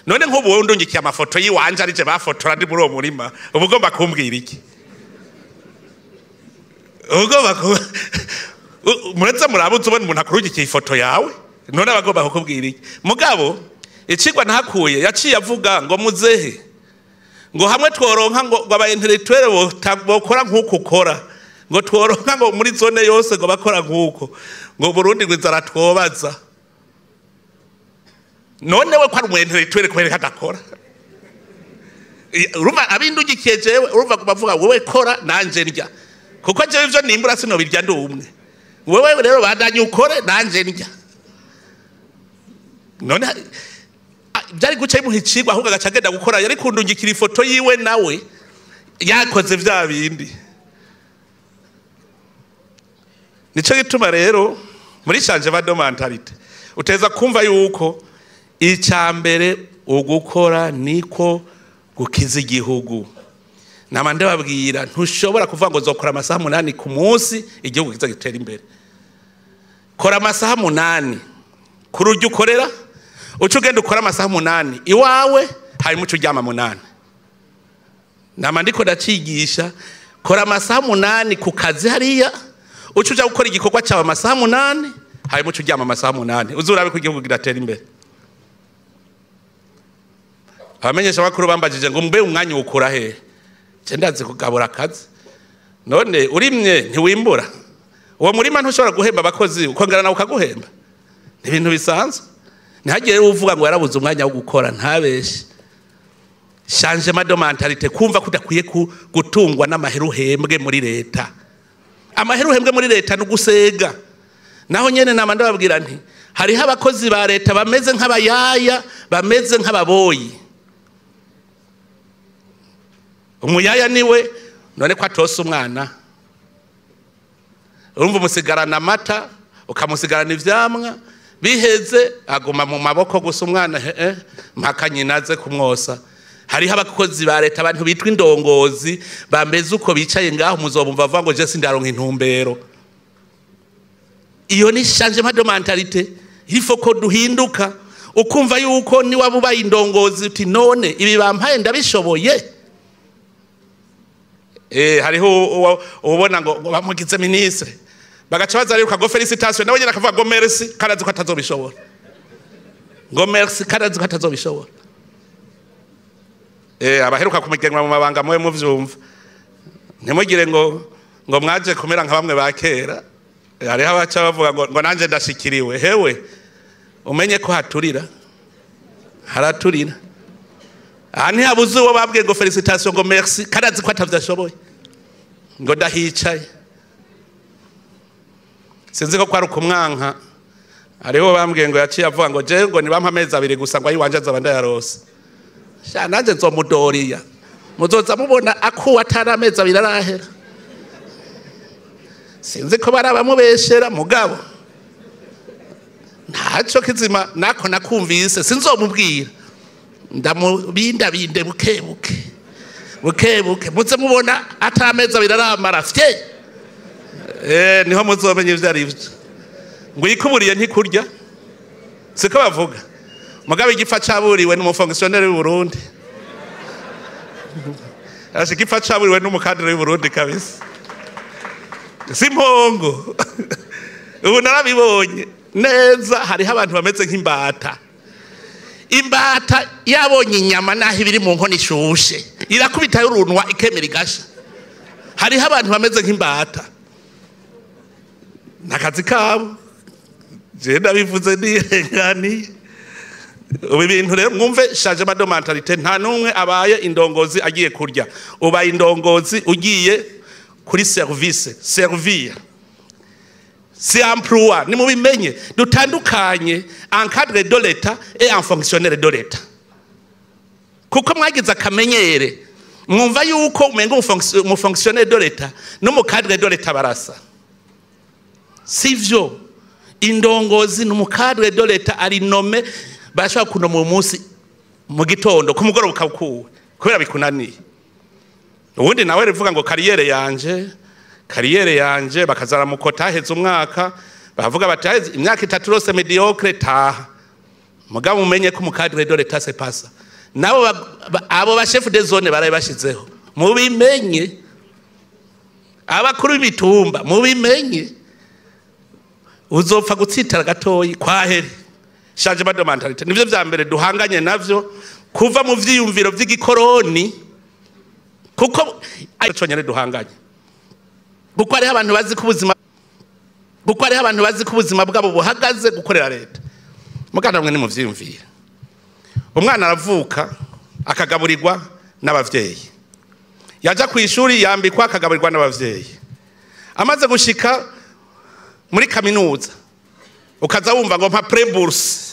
A: None nk'ubu wowe ndungikiye amafoto yiwanje arije bafotora ndi muri uwo murima, uba ugomba kumbwira iki? Ugomba ku muretse murabuze ubona umuntu akurungikiye ifoto yawe, none abagomba kukubwira iki? Mugabo icigwa ntakuye yaciye avuga ngo muzehe, ngo hamwe tworonka ngo aba intellectuel bokora nkuko ukora, ngo tworonka ngo muri zone yose ngo bakora nkuko, ngo Burundi ngo inzara twobaza. None we ko ari umu intellectuel kubera adakora? Urumva abindugikiye jewe, urumva bavuga wewe kora nanje ndya, kuko jewe ivyo nimbura sinobirya ndi umwe. Wewe rero bandanye ukore nanje ndya. None byari guca imuha icigwa, ahubwo agaca agenda gukora. Yari kundungikira ifoto yiwe nawe yakoze vya bindi. Nico gituma rero muri changement de mentalité uteza kumva yuko icya mbere ugukora niko gukiza igihugu. Nama ndababwira, ntushobora kuvuga ngo nzokora amasaha 8 ku munsi igihugu kiza gitera imbere. Kora amasaha 8 kuri uryo ukorera, uca ugenda ukora amasaha 8 iwawe, hanyuma uca uryama 8. Nama ndiko ndacigisha, kora amasaha 8 ku kazi hariya, uca uja gukora igikorwa cyawe amasaha 8, hanyuma uca uryama amasaha 8. Uzurabe ko igihugu kiratera imbere. Abamenyesha bakuru bambajije ngo mbe umwanya ukura he? Je ndazi kugabura akazi. None urimye ntiwimbura. Uwo murima ntushobora guhemba abakozi, ukongera nawe ukaguhemba. Ni ibintu bisanzwe. Ntihagire uvuga ngo yarabuze umwanya wo gukora, ntabeshe. Changement de mentalité, kumva ko udakwiye gutungwa n'amahera uhembwe muri leta. Amahera uhembwe muri leta n'ugusega. Naho nyene nama ndababwira nti hariho abakozi ba leta bameze nk'abayaya, bameze nk'ababoyi. Umuyaya niwe none ko atose umwana, urumva umusigarana amata, ukamusigarana ivyamwa, biheze aguma mu maboko gusa umwana, mpaka nyina aze kumwosa. Hariho abakozi ba leta, abantu bitwa indongozi bameze uko bicaye ngaho, muzobumva bavuga ngo je sindaronka intumbero. Iyo ni changement de mentalité, il faut ko duhinduka, ukumva yuko ni wabubaye indongozi uti none ibi bampaye ndabishoboye. Hariho ubona ngo bamugize ministre, bagaca baza rero ngo félicitation, nawe nyine akavuga ngo merci kandi azi ko atazobishobora. Ngo merci kandi azi ko atazobishobora. Abaheruka kumugenwa mu mabanga mwe muvyumva, ntimugire ngo mwaje kumera nka bamwe ba kera. Hariho abaca bavuga ngo nanje ndashikiriwe. Hewe umenye ko haturira, haraturira. Aha ntihabuze uwo babwiye ngo félicitation ngo merci kandi azi ko atavyashoboye, ngo ndahicaye. Sinzi ko kwari ukumwanka. Hariho bambwiye ngo yaciye avuga ngo je ngo nibampa amezi 2 gusa ngo ayiwanje azaba ndayarose. Sha nanje nzomudoriya, muzoza mubona akuwa atari amezi 2 arahera. Sinzi ko barabamubeshera, mugabo ntaco kizima nako nakumvise, sinzomubwira, ndamubindabinde buke buke buke buke, muze mubona atari amezi 2 aramara fye. Niho muzomenya ivyo ari vyo. Ngo ikuburiye ntikurya. Siko bavuga? Mugabe igipfa caburiwe n'umufonctionnaire w'u Burundi. Ashe igipfa caburiwe n'umukadre w'u Burundi kabisa. Simpongo. Ubu narabibonye neza, hariho abantu bameze nk'imbata. Imbata yabonye inyama naho ibiri mu nkono ishushe, irakubita y'urunwa ikemera igasha. Hariho abantu bameze nk'imbata. Nakazi kabo. Je ndabivuze nirenganiye. Ubu ibintu rero mwumve changement de mentalité, nta numwe abaye indongozi agiye kurya. Ubaye indongozi ugiye kuri service, servir. C'est emploi, ni mubimenye dutandukanye un cadre de l'État et un fonctionnaire de l'État. Kuko mwagize akamenyere mwumva yuko umenga umu fonctionnaire de l'État no mu cadre de l'État barasa. Sivyo, indongozi no mu cadre de l'État ari nommé, bashobora kunoma uyu munsi mu gitondo ku mugoroba ukakuwe kubera bikunaniye. Ubundi nawe rivuga ngo carrière yanje, carrière yanje, bakazaramukota haheze umwaka, bavuga bati haheze imyaka 3 rose médiocre, taha. Mugabo umenye ko mu cadre de l'État c'est pas ça. Nabo abo ba chef de zone baraye bashizeho, mubimenye. Abakuru b'imitumba mubimenye. Uzopfa gutsitara gatoyi kwahere. Changement de mentalité nivyo vya mbere duhanganye navyo, kuva mu vyiyumviro vy'igikoroni, kuko conyene duhanganye. Kuko hariho abantu bazi ko ubuzima, kuko hariho abantu bazi ko ubuzima bwabo buhagaze gukorera leta. Muganda mwe ni mu vyiyumviro. Umwana aravuka akagaburirwa n'abavyeyi, yaja ku ishuri yambikwa akagaburirwa n'abavyeyi, amaze gushika muri kaminuza ukaza wumva ngo mpa pré-bourse.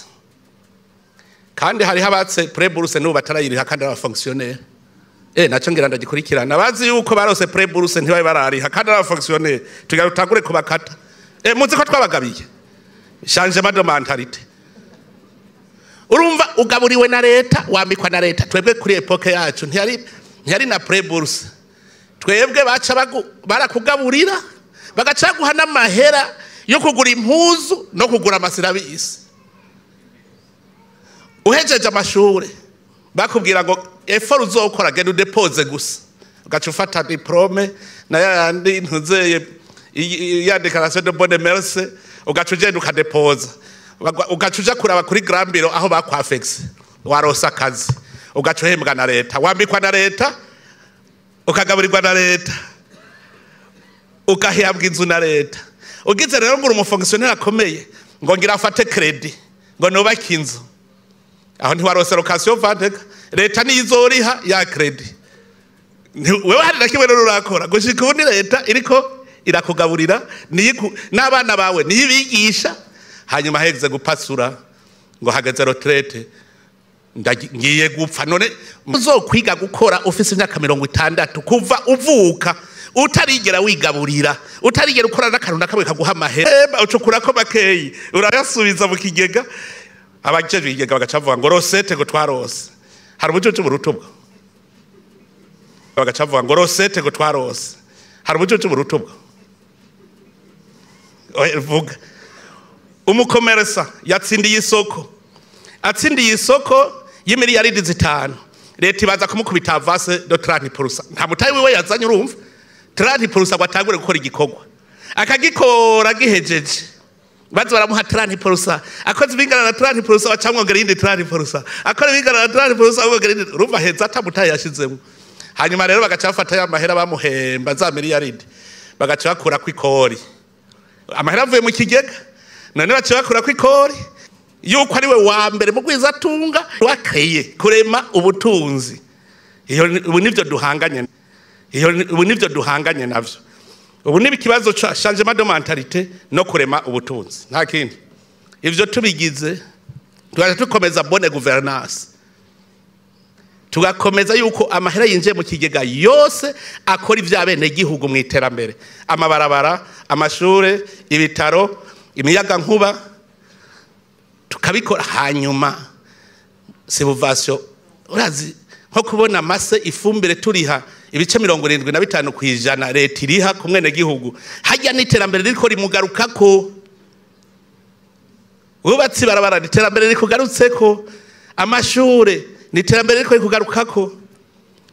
A: Kandi hariho abatse pré-bourse n'ubu batarayiriha kandi ari abafonctionnaire. Naco ngira ndagikurikirana. Bazi yuko barose pré-bourse ntibabe barariha kandi ari abafonctionnaire. Tugira tutangure kubakata. Muzi ko twabagabiye. Changement de mentalité. Urumva ugaburiwe na leta, wambikwa na leta. Twebwe kuri époque yacu ntiyari na pré-bourse. Twebwe baca barakugaburira, bagaca guha n'amahera yo kugura impuzu no kugura amasirabisi. Uhejeje amashure bakubwira ngo effort uzokora genda udepose gusa, ugaca ufata diplôme na yandi ntuzeye ya déclaration de bonne mœurs, ugaca ugenda ukadepoza, ugaca uja kuraba kuri grand bureau aho bakwafexe waronse akazi, ugaca uhembwa na leta, wambikwa na leta, ukagaburirwa na leta, ugahabwa inzu na leta. Ugize rero ngo umufonctionnaire akomeye ngo ngira afate crédit ngo nubake inzu, aho ntiwarose location vente, leta niyizoriha ya crédit. Wewe hari na kimwe rero urakora gushika ubu, ni leta iriko irakugaburira n'abana bawe niyibigisha. Hanyuma hegeze gupasura ngo hageze retraite, ngiye gupfa. None uzokwiga gukora ufise imyaka 60, kuva uvuka utarigera wigaburira, utarigera ukora n'akantu na kamwe kaguha amahera, ucukurako makeyi urayasubiza mu kigega. Abajejwe ikigega bagaca bavuga ngo recette ngo twarose. Hari ubucucu burutubwo. Bagaca bavuga ngo recette ngo twarose. Hari ubucucu burutubwo. Oya, vuga. Umukomeresa yatsindiye isoko, atsindiye isoko y'imiliyaridi 5, leta ibaza kumukubita avance de 30%. Nta mutayi wiwe yazanye, urumva 30% ngo atangure gukora igikorwa, akagikora gihejeje baza baramuha 30%, akoze ibingana na 30% bacamwongera iyindi 30%, akora ibingana na 30% bamwongera iyindi. Urumva heza ata mutayi yashizemo. Hanyuma rero bagaca bafata ya mahera bamuhemba za miliyaridi, bagaca bakura kw'ikori, amahera avuye mu kigega. None baca bakura kw'ikori yuko ari we wa mbere mu gwizatunga wakeye kurema ubutunzi. Iyo ubu nivyo duhanganye, iyo ubu nivyo duhanganye navyo. Ubu ni ikibazo ca changement de mentalité no kurema ubutunzi, nta kindi. Ivyo tubigize tugaca dukomeza bonne gouvernance, tugakomeza yuko amahera yinjiye mu kigega yose akora ivya gihugu mu iterambere, amabarabara, amashure, ibitaro, imiyaga nkuba, tukabikora. Hanyuma subvention, urazi nko kubona amase, ifumbire, turiha ibice 75% leta iriha ku mwene gihugu, hajya n'iterambere ririko rimugarukako. Wubatse ibarabara, ni iterambere rikugarutseko. Amashure, ni iterambere riko rikugarukako.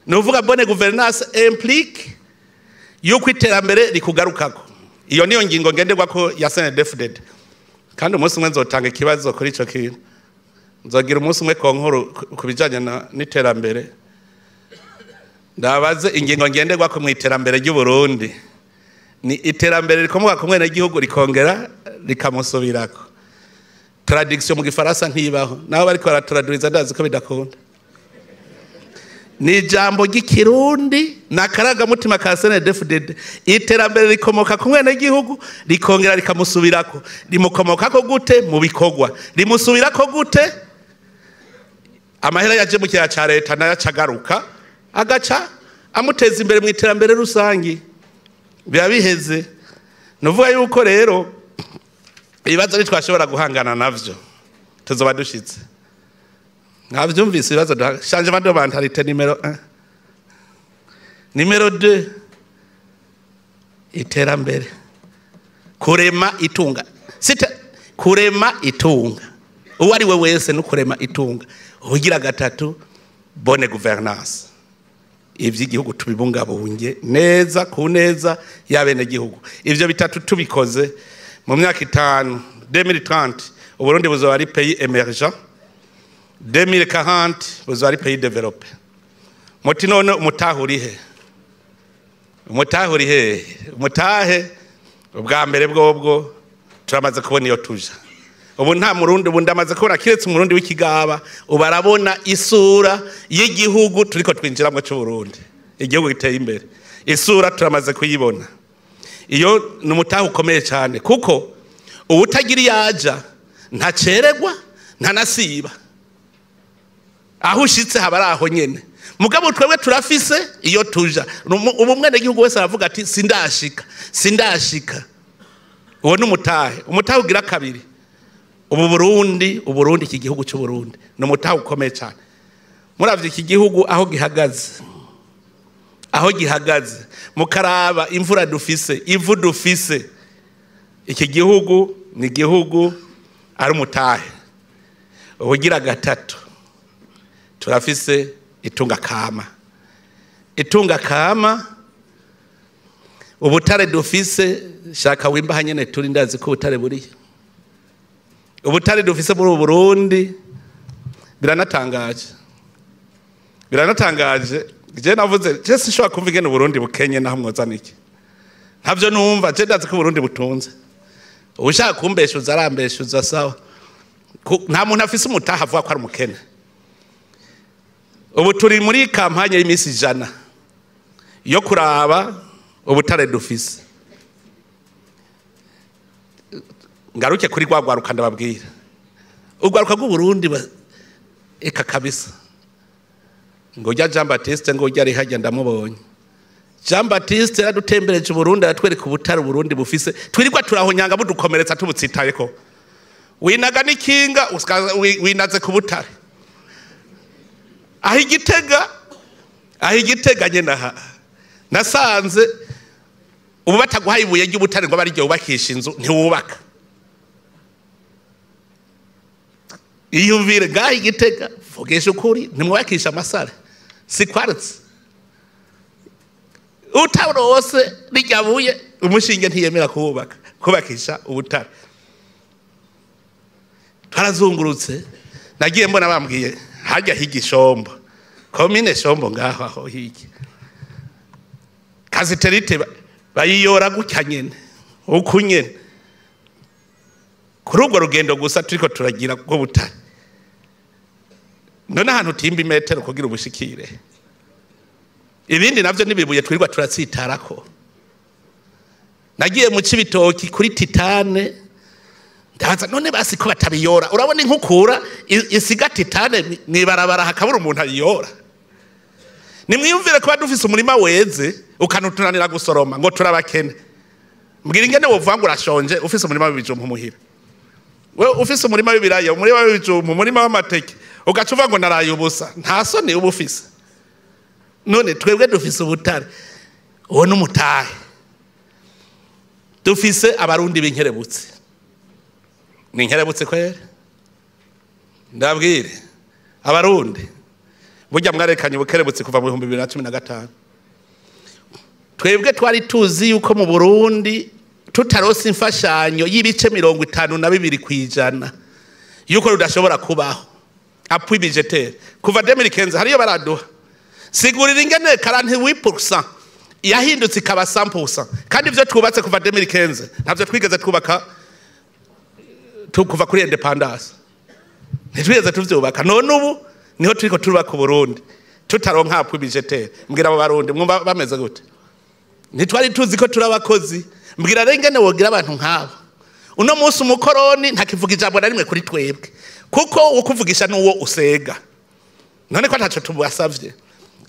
A: Ni uvuga bonne gouvernance implique yuko iterambere rikugarukako. Iyo niyo ngingo ngenderwako ya CNDD-FDD. Kandi umunsi umwe nzotanga ikibazo kuri ico kintu, nzogira umunsi umwe concours ku bijanye n'iterambere, ndabaze ingingo ngenderwako mu iterambere ry'u Burundi. Ni iterambere rikomoka ku mwenegihugu rikongera rikamusubirako. Traduction mu gifaransa ntibaho, nabo bariko baratraduriza ndazi ko bidakunda. Ni ijambo ry'ikirundi, ni akarangamutima ka CNDD-FDD. Iterambere rikomoka ku mwenegihugu rikongera rikamusubirako. Rimukomokako gute? Mu bikorwa. Rimusubirako gute? Amahera yaje mu kigega ca leta nayo acagaruka, agaca amuteza imbere mu iterambere rusangi, biba biheze. Nuvuga yuko rero ibibazo ntitwashobora guhangana navyo tuzoba dushitse. Mwavyumvise, ibibazo, changement de mentalité numéro 1. Numéro 2, iterambere, kurema itunga. Sita kurema itunga, uwo ari we wese no kurema itunga. Ugira gatatu, bonne gouvernance, ivy'igihugu tubibungabunge neza ku neza y'abenegihugu. Ivyo bitatu tubikoze, mu myaka 5, 2030 Uburundi buzoba ari pays émergent, 2040 buzoba ari pays développé. Muti none umutahe urihe? Umutahe uri hehe? Umutahe ubwa mbere bwobwo, turamaze kubona iyo tuja. Ubu nta murundi, ubu ndamaze kubona, kiretse umurundi w'ikigaba, ubu arabona isura y'igihugu turiko twinjiramwo c'Uburundi, igihugu giteye imbere. Isura turamaze kuyibona. Iyo ni umutahe ukomeye cyane, kuko uwutagira iyo aja ntacererwa, ntanasiba. Aho ushitse haba ari aho nyene. Mugabo twebwe turafise iyo tuja. Ubu umwenegihugu wese aravuga ati: "Sindashika, sindashika." Uwo ni umutahe. Umutahe ugira kabiri, ubu Burundi, Uburundi, iki gihugu cy'u Burundi ni umutahe ukomeye cyane. Muravye iki gihugu aho gihagaze, aho gihagaze, mukaraba imvura dufise, ivu dufise, iki gihugu ni igihugu ari umutahe. Ubugira gatatu, turafise itunga kama. Itunga kama, ubutare dufise. Shaka wimba hanyene turi, ndazi ko ubutare buriyo. Ubutare dufise muri ubu Burundi biranatangaje, biranatangaje. Je navuze, je sinshobora kumva ingene Uburundi bukenye naho mwozana iki, ntavyo numva. Je ndazi ko Uburundi butunze. Ushaka kumbeshuza arambeshuza, sawa. Nta muntu afise umutaha avuga ko ari umukene. Ubu turi muri campagne y'iminsi 100 yo kuraba ubutare dufise. Ngaruke kuri rwa rwaruka, ndababwira urwaruka rw'Uburundi eka kabisa. Ngo ujya Jean Baptiste, ngo ujya ari hajya, ndamubonye. Jean Baptiste yaradutembereje Uburundi, aratwereka ubutare Uburundi bufise, twirirwa turahonyanga budukomeretsa tubutsitayeko. Winaga n'ikinga winaze ku butare aho Igitega, aho Igitega nyene. Aha nasanze ubu bataguhaye ibuye ry'ubutare ngo abe ariryo wubakisha inzu, ntiwubaka. Iyumvire ngaho Igitega, vugisha ukuri, ntimwubakisha amasare, si quartz? Utarose rirya buye, umushinge ntiyemera kuwubaka, kubakisha ubutare. Twarazungurutse, nagiye mbona bambwiye hajya hirya Ishombo, komine Shombo, ngaho aho hirya, cassitérite bayiyora gutya nyene, uku nyene. Kuri urwo rugendo gusa turiko turagira rwo butare, none ahantu utimba imetero kugira ubushikire. Ibindi navyo nibibuye twirirwa turatsitarako. Nagiye mu Cibitoki kuri titane, ndabaza: "None basi ko batabiyora?" Urabona inkukura isiga titane mwibarabara, hakabura umuntu ayiyora. Nimwiyumvire kuba dufise umurima weze ukanutunanira gusoroma ngo turabakene. Mbwira ingene wovuga ngo urashonje ufise umurima w'ibijumbu muhira, we ufise umurima w'ibiraya, umurima w'ibijumbu, umurima w'amateke, ugaca uvuga ngo naraye ubusa. Nta soni uba ufise? None twebwe dufise ubutare, uwo n'umutahe. Dufise abarundi b'inkerebutsi. Ni nkerebutse kwere. Ndabwire abarundi burya mwarekanye ubukerebutse kuva mu 2015. Twebwe twari tuzi yuko mu Burundi tutarose imfashanyo y'ibice 52% yuko rudashobora kubaho. Appui budgétaire kuva 2015 hariyo baraduha. Sigurira ingene 48% yahindutse ikaba 100%, kandi ivyo twubatse kuva 2015 ntavyo twigeze twubaka kuva kuri independence. Ntitwigeze tuvyubaka. None ubu niho turiko turubaka Burundi tutaronka appui budgétaire. Mbwira abo barundi mwumva bameze gute? Ntitwari tuzi ko turabakozi. Mbwira rero ingene wogira abantu nk'abo. Uno munsi umukoroni ntakivuga ijambo na rimwe kuri twebwe, kuko ukuvugisha nuwo usega. None ko ntaco tubasavye.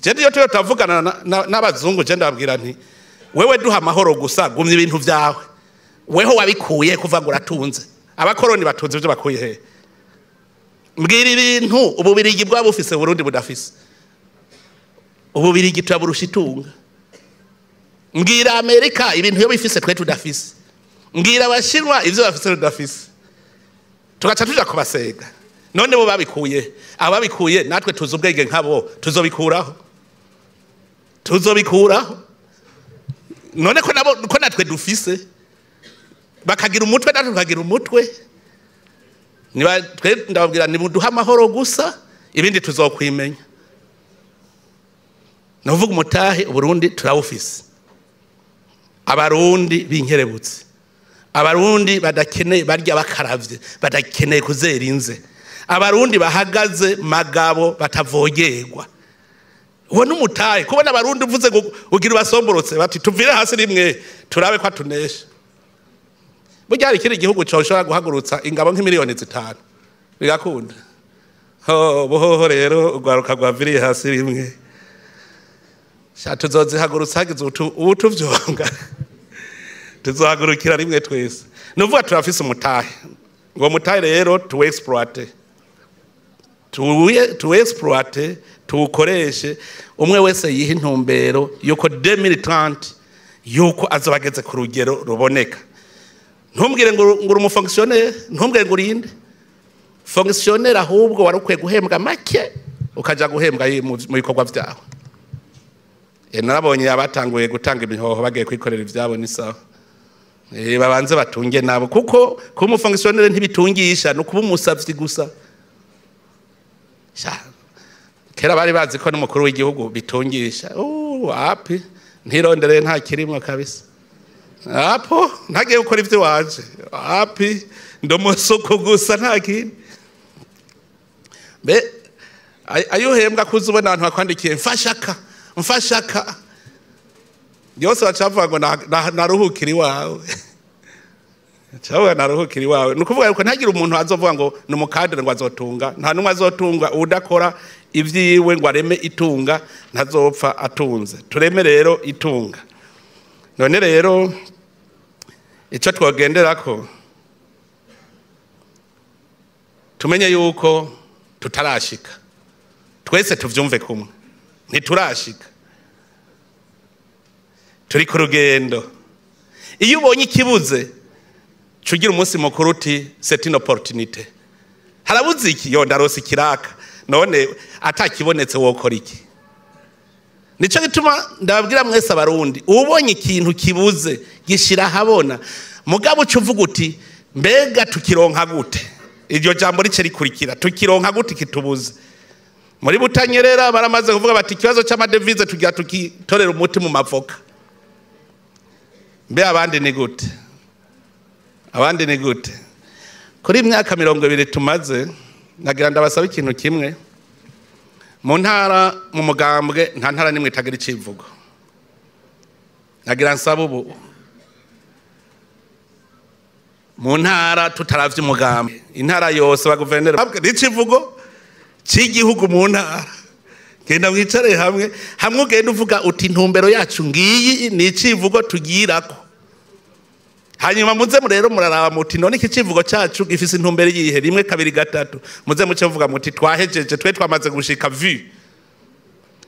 A: Je ndiyo tuyo tavugana n'abazungu, je ndababwira nti wewe duha amahoro gusa, gumya ibintu vyawe. Weho wabikuye kuva ngo uratunze. Abakoroni batunze ivyo bakuye he? Mbwira ibintu ububirigi bwa bufise Burundi budafise. Ububirigi turaburusha itunga. Mbwira Amerika ibintu yo bifise twe tudafise. Mbwira abashinwa ivyo bafise tudafise. Tugaca tuja kubasega. None bo babikuye. Ababikuye natwe tuzi ubwenge nkabo, tuzobikuraho. Tuzobikuraho. None ko nabo ko natwe dufise. Bakagira umutwe natwe tukagira umutwe. Niba twe ndababwira ni buduha amahoro gusa, ibindi tuzokwimenya. Navuga umutahe Burundi turawufise. Abarundi binkerebutse. Abarundi badakeneye barya bakaravye, badakeneye kuzera inze. Abarundi bahagaze magabo batavogerwa. Uwo numutahe kubona abarundi uvuze ngo ugira basomborotse bati tuvire hasi rimwe turabe ko atunesha. Burya hari ikindi gihugu coshobora guhagurutsa ingabo nk'imiliyoni 5 bigakunda. Ho boho rero ugwaruka gwaviriye hasi rimwe. Sha tuzozihagurutsa hagize utuvyonga. Tuzohagurukira rimwe twese. Nuvuga turafise umutahe. Ngo mutahe rero tu exploiter. Tu exploiter, tukoreshe umwe wese yiha intumbero yuko 2030 yuko azobageze ku rugero ruboneka. Ntumbwire ngo uri umufonctionnaire, ntumbwire ngo urinde fonctionnaire, ahubwo wari ukwiye guhembwa make ukaja guhembwa mu bikorwa vyawe. Narabonye abatanguye gutanga imihoho bagiye kwikorera ivyabo ni sawa. Babanze batunge nabo, kuko kuba umufonctionnaire ntibitungisha, no kuba umusavyi gusa. Kera bari bazi ko n'umukuru w'igihugu bitungisha. Api ntirondereye nta kirimwo kabisa. Apo ntagiye gukora ivyo waje. Api ndomusuku gusa nta kindi. Be ayo uhembwa kuzubona abantu bakwandikiye mfashaka mfashaka. Yose bacavuga ngo naruhukira iwawe. Cavuga naruhukira iwawe. Nukuvuga yuko ntagira umuntu azovuga ngo ni umukadere ngo azotunga. Nta numwe azotunga udakora ivyiwe ngo areme itunga, ntazopfa atunze. Tureme rero itunga. None rero ico twogenderako tumenye yuko tutarashika. Twese tuvyumve kumwe. Ntiturashika. Turi ku rugendo. Iyo ubonye ikibuze cugira umunsi mukuru uti c'est une opportunité. Harabuze iki? Yo ndarose ikiraka. None atakibonetse wokora iki? Nico gituma ndababwira mwese abarundi, ubonye ikintu kibuze gishira habona. Mugabo ucuvuga uti mbega tukironka gute? Iryo jambo rice rikurikira, tukironka gute kitubuze? Muri Butanyerera baramaze kuvuga bati ikibazo c'amadevize tugira tukitorera umuti mu mavoka. Mbe abandi ni gute? Abandi ni gute? Kuri imyaka 20 tumaze, nagira ndabasaba ikintu kimwe. Mu ntara mu mugambwe nta ntara nimwe itagira icivugo. Nagira nsaba ubu mu ntara tutaravye umugambwe, intara yose ba guverineri n'icivugo c'igihugu mu ntara. Genda mwicare hamwe, hamwe ugenda uvuga uti intumbero yacu ngiyi ni icivugo tugirako. Hanyuma muze rero muraraba muti none iki civugo cacu gifise intumbero yihe? 1 2 3. Muze muce muvuga muti twahejeje, twe twamaze gushika vu.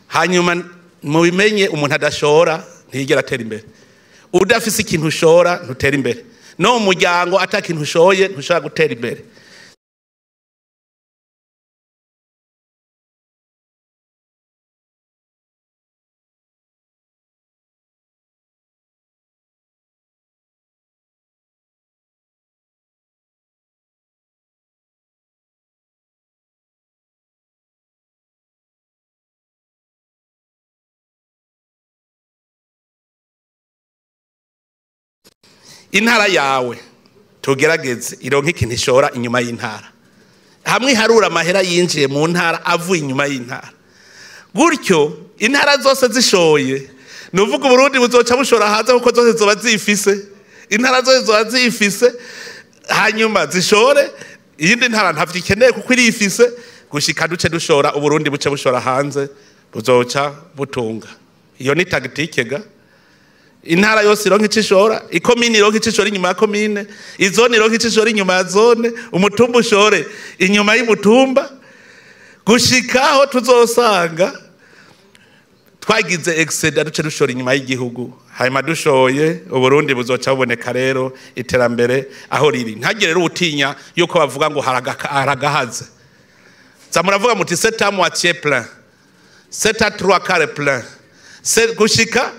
A: Hanyuma mubimenye umuntu adashora ntiyigera atera imbere. Udafise ikintu ushora ntutera imbere. No mu muryango ata kintu ushoye ntushobora gutera imbere. Intara yawe tugerageze ironke ikintu ishora inyuma y'intara, hamwe iharura amahera yinjiye mu ntara avuye inyuma y'intara. Gutyo intara zose zishoye, nuvuga Uburundi buzoca bushora hanze kuko zose zoba zifise, intara zose zoba zifise, hanyuma zishore iyindi ntara ntavyo ikeneye kuko irifise, gushika duce dushora Uburundi buce bushora hanze, buzoca butunga. Iyo ni tactique ga. Intara yose ironka ico ishora, ikomine ironka ico ishora inyuma ya komine, izone ironka ico ishora inyuma ya zone, umutumba ushore inyuma y'umutumba, gushikaho tuzosanga twagize excédent duce dushora inyuma y'igihugu. Hanyuma dushoye Uburundi buzoca buboneka rero iterambere aho riri. Ntagire rero utinya yuko bavuga ngo haragahaze. Za muravuga muti c'est à moitié plein, c'est à trois quarts plein, c'est gushika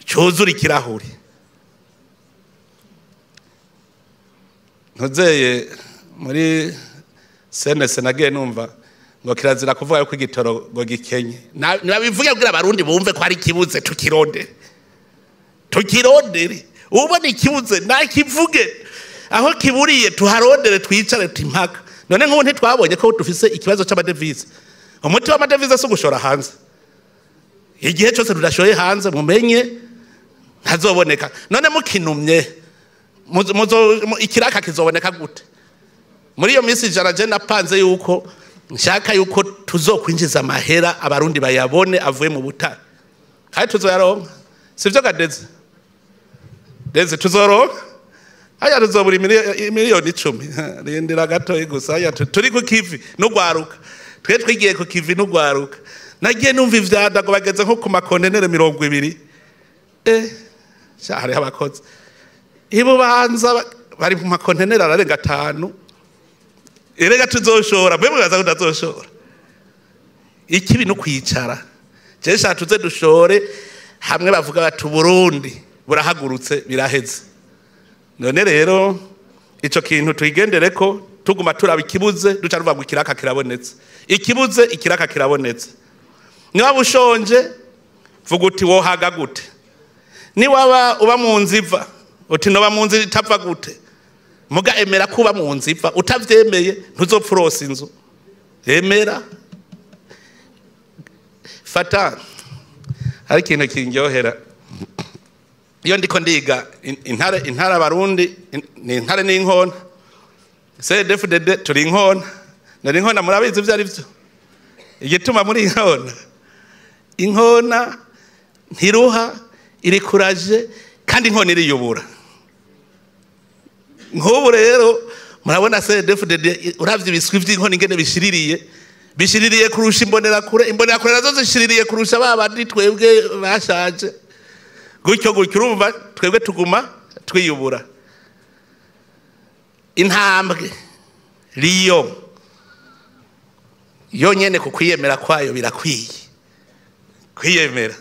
A: cyuzura ikirahuri. Ntuzeye muri CNS nagiye numva ngo kirazira kuvuga yuko igitoro ngo gikenye. Nabivuge kugira abarundi bumve ko ari kibuze, tukirondere. Tukirondere. Ubona ikibuze nakivuge, aho kiburiye tuharondere, twicare timpaka. None nk'ubu ntitwabonye ko dufise ikibazo c'amadevize. Umuti w'amadevize si ugushora hanze. Igihe cyose tudashoye hanze mumenye ntazoboneka. None mukinumye ikiraka kizoboneka gute? Muri iyo minsi ijana je napanze yuko nshaka yuko tuzokwinjiza amahera abarundi bayabone avuye mu butare, kandi tuzoyaronka. Sivyo Gadeze? Deze tuzoronka. Aya tuzobura miliyoni 10. Rindira gatoyi gusa, aya turi ku kivi n'ugwaruka. Twe twigiye ku kivi n'ugwaruka. Nagiye numva ivyada ngo bageze nko ku makontenere 20. Sha hariho abakozi ibubanza bari mu makontenere ararenga 5. Erega tuzoshora, mwe mwaza kutazoshora. Ikibi no kwicara. Je sha tuze dushore hamwe bavuga bati Burundi burahagurutse biraheze. None rero ico kintu tuyigendereko, tuguma turaba ikibuze duca ruva ngo ikiraka kirabonetse. Ikibuze ikiraka kirabonetse. Niba ushonje vuga uti wohaga gute. Niwaba uba mu nzu iva uti noba mu nzu itapfa gute. Muga emera kuba mu nzu iva, utavyemeye ntuzopfa uronse inzu. Emera. Fata hari ikintu kindyohera. Iyo ndiko ndiga intare, intare abarundi ni intare n'inkona. CDFDD turi inkona. Nari inkona murabizi ivyo ari vyo. Igituma muri inkona. Inkona ntiruha, iri kuraje, kandi inkona iriyubura. Nk'ubu rero murabona CDFDD uravye ibiswi vy'inkona ingene bishiririye, bishiririye kurusha imbonerakure, imbonerakure nazo zishiririye kurusha ba bandi twebwe bashaje. Gutyo gutyo urumva twebwe tuguma twiyubura. Intambwe riyo yonyene ku kwiyemera kwayo birakwiye. Kwiyemera.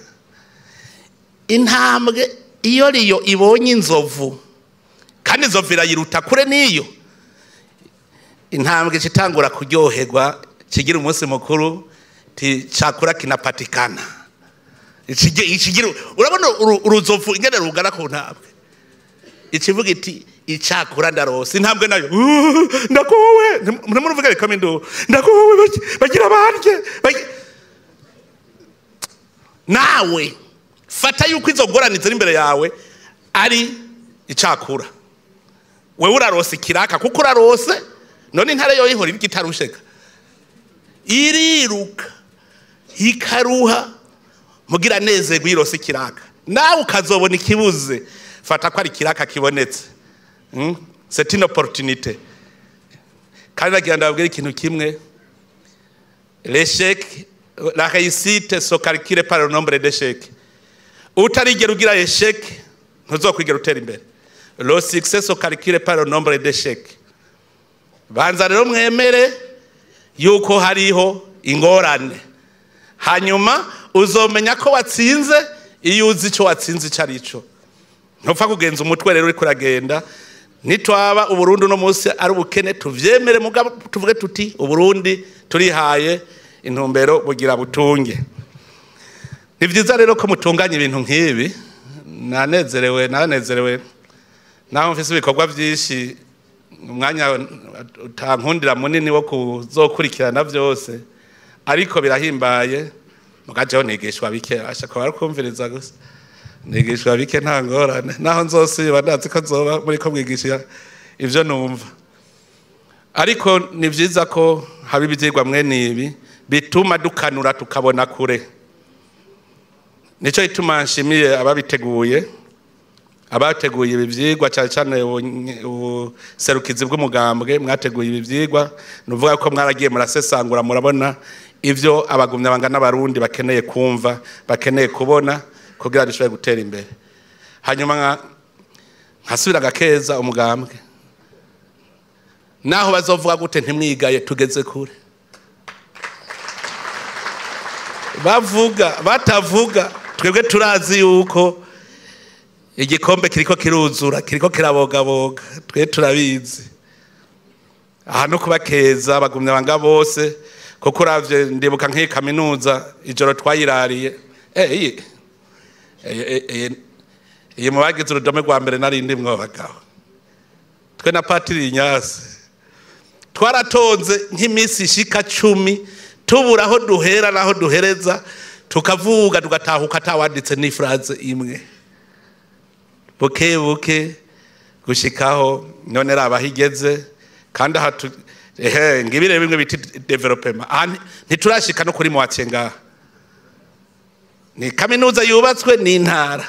A: Intambwe iyo riyo ibonye inzovu, kandi inzovu irayiruta kure niyo, intambwe citangura kuryoherwa, kigira umunsi mukuru, ti chakura kinapatikana. Ikigira urabona uruzovu ingene rugana ku ntambwe. Ikivuga iti icakura ndarose, intambwe nayo ndakowe, ntimuruvuga reka mindu ndakowe, bagira barye. Nawe fata yuko izo ngorane ziri imbere yawe ari icakura. Wewe urarose ikiraka kuko urarose, none intare yo ihora ibigitarusheka. Iriruka ikaruha mugira nezerwe irose ikiraka. Nawe ukazobona ikibuze, fata ko ari ikiraka kibonetse. C'est une opportunité. Kandi nagira ndababwira ikintu kimwe, l'échec, la réussite se calcule par le nombre d'échecs. Utarigera ugira échec ntuzokwigera utera imbere. Le succès se calcule par le nombre d'échecs. Banza rero mwemere yuko hariho ingorane, hanyuma uzomenya ko watsinze iyo uzi ico watsinze ico arico. Ntupfa kugenza umutwe rero uriko uragenda. Nitwaba Uburundi no munsi ari ubukene, tuvyemere, mugabo tuvuge tuti Uburundi turihaye intumbero bugira butunge. Ni vyiza rero ko mutunganya ibintu nk'ibi. Nanezerewe, nanezerewe naho mfise ibikorwa vyinshi, umwanya utankundira munini wo kuzokurikirana vyose, ariko birahimbaye. Mugajeho nigishwa bike, asha ko barakumviriza gusa, nigishwa bike, nta ngorane. Naho nzosiba, ndazi ko nzoba muri ko mwigisha ivyo numva. Ariko ni vyiza ko haba ivyigwa mwene ibi bituma dukanura, tukabona kure. Nico gituma nshimiye ababiteguye, abateguye ibi vyigwa, cyane cyane ubuserukizi bw'umugambwe mwateguye ibi vyigwa. Nuvuga ko mwaragiye murasesangura, murabona ivyo abagumya banga n'Abarundi bakeneye kumva, bakeneye kubona kugira dushobore gutera imbere. Hanyuma nkasubira gakeza umugambwe, naho bazovuga gute, ntimwigaye, tugeze kure. Bavuga batavuga, twebwe turazi yuko igikombe kiriko kiruzura, kiriko kirabogaboga, twe turabizi. Aha no kubakeza bagumya banga bose, kuko uravye ndibuka nk'iyi kaminuza ijoro twayirariye, iyi mu bagize urudome rwa mbere nari ndimwo bagabo, twe na Patiri Inyasi twaratonze nk'iminsi ishika 10, tubura aho duhera naho duhereza, tukavuga tugatahuka atawanditse n'ifraze imwe. Buke buke gushikaho none raba higeze. Kandi aha ehe ngibire bimwe biti développement, aha ntiturashika no kuri moitié ngaha. Ni kaminuza yubatswe ni intara,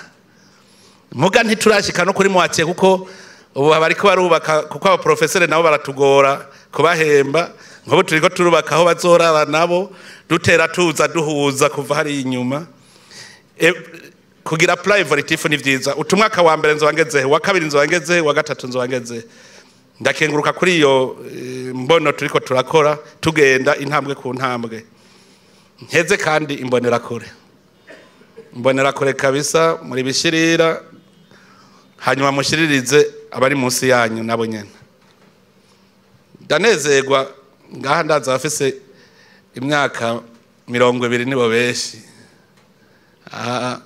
A: muga ntiturashika no kuri moitié, kuko ubu bariko barubaka, kuko aba professeur nabo baratugora kubahemba. Nk'ubu turiko turubaka aho bazorara nabo, dutera tuza duhuza kuva hari inyuma. Kugira plan évolutif ni vyiza. Utumwaka wa mbere nzoba ngeze, wa kabiri nzoba ngeze, wa gatatu nzoba ngeze. Ndakenguruka kuri iyo mbono turiko turakora, tugenda intambwe ku ntambwe. Nkeze kandi Imbonerakure, Imbonerakure kabisa, muri bishirira, hanyuma mushiririze abari munsi yanyu nabo nyene. Ndanezerwa ngaha ndaza abafise imyaka 20 nibo benshi.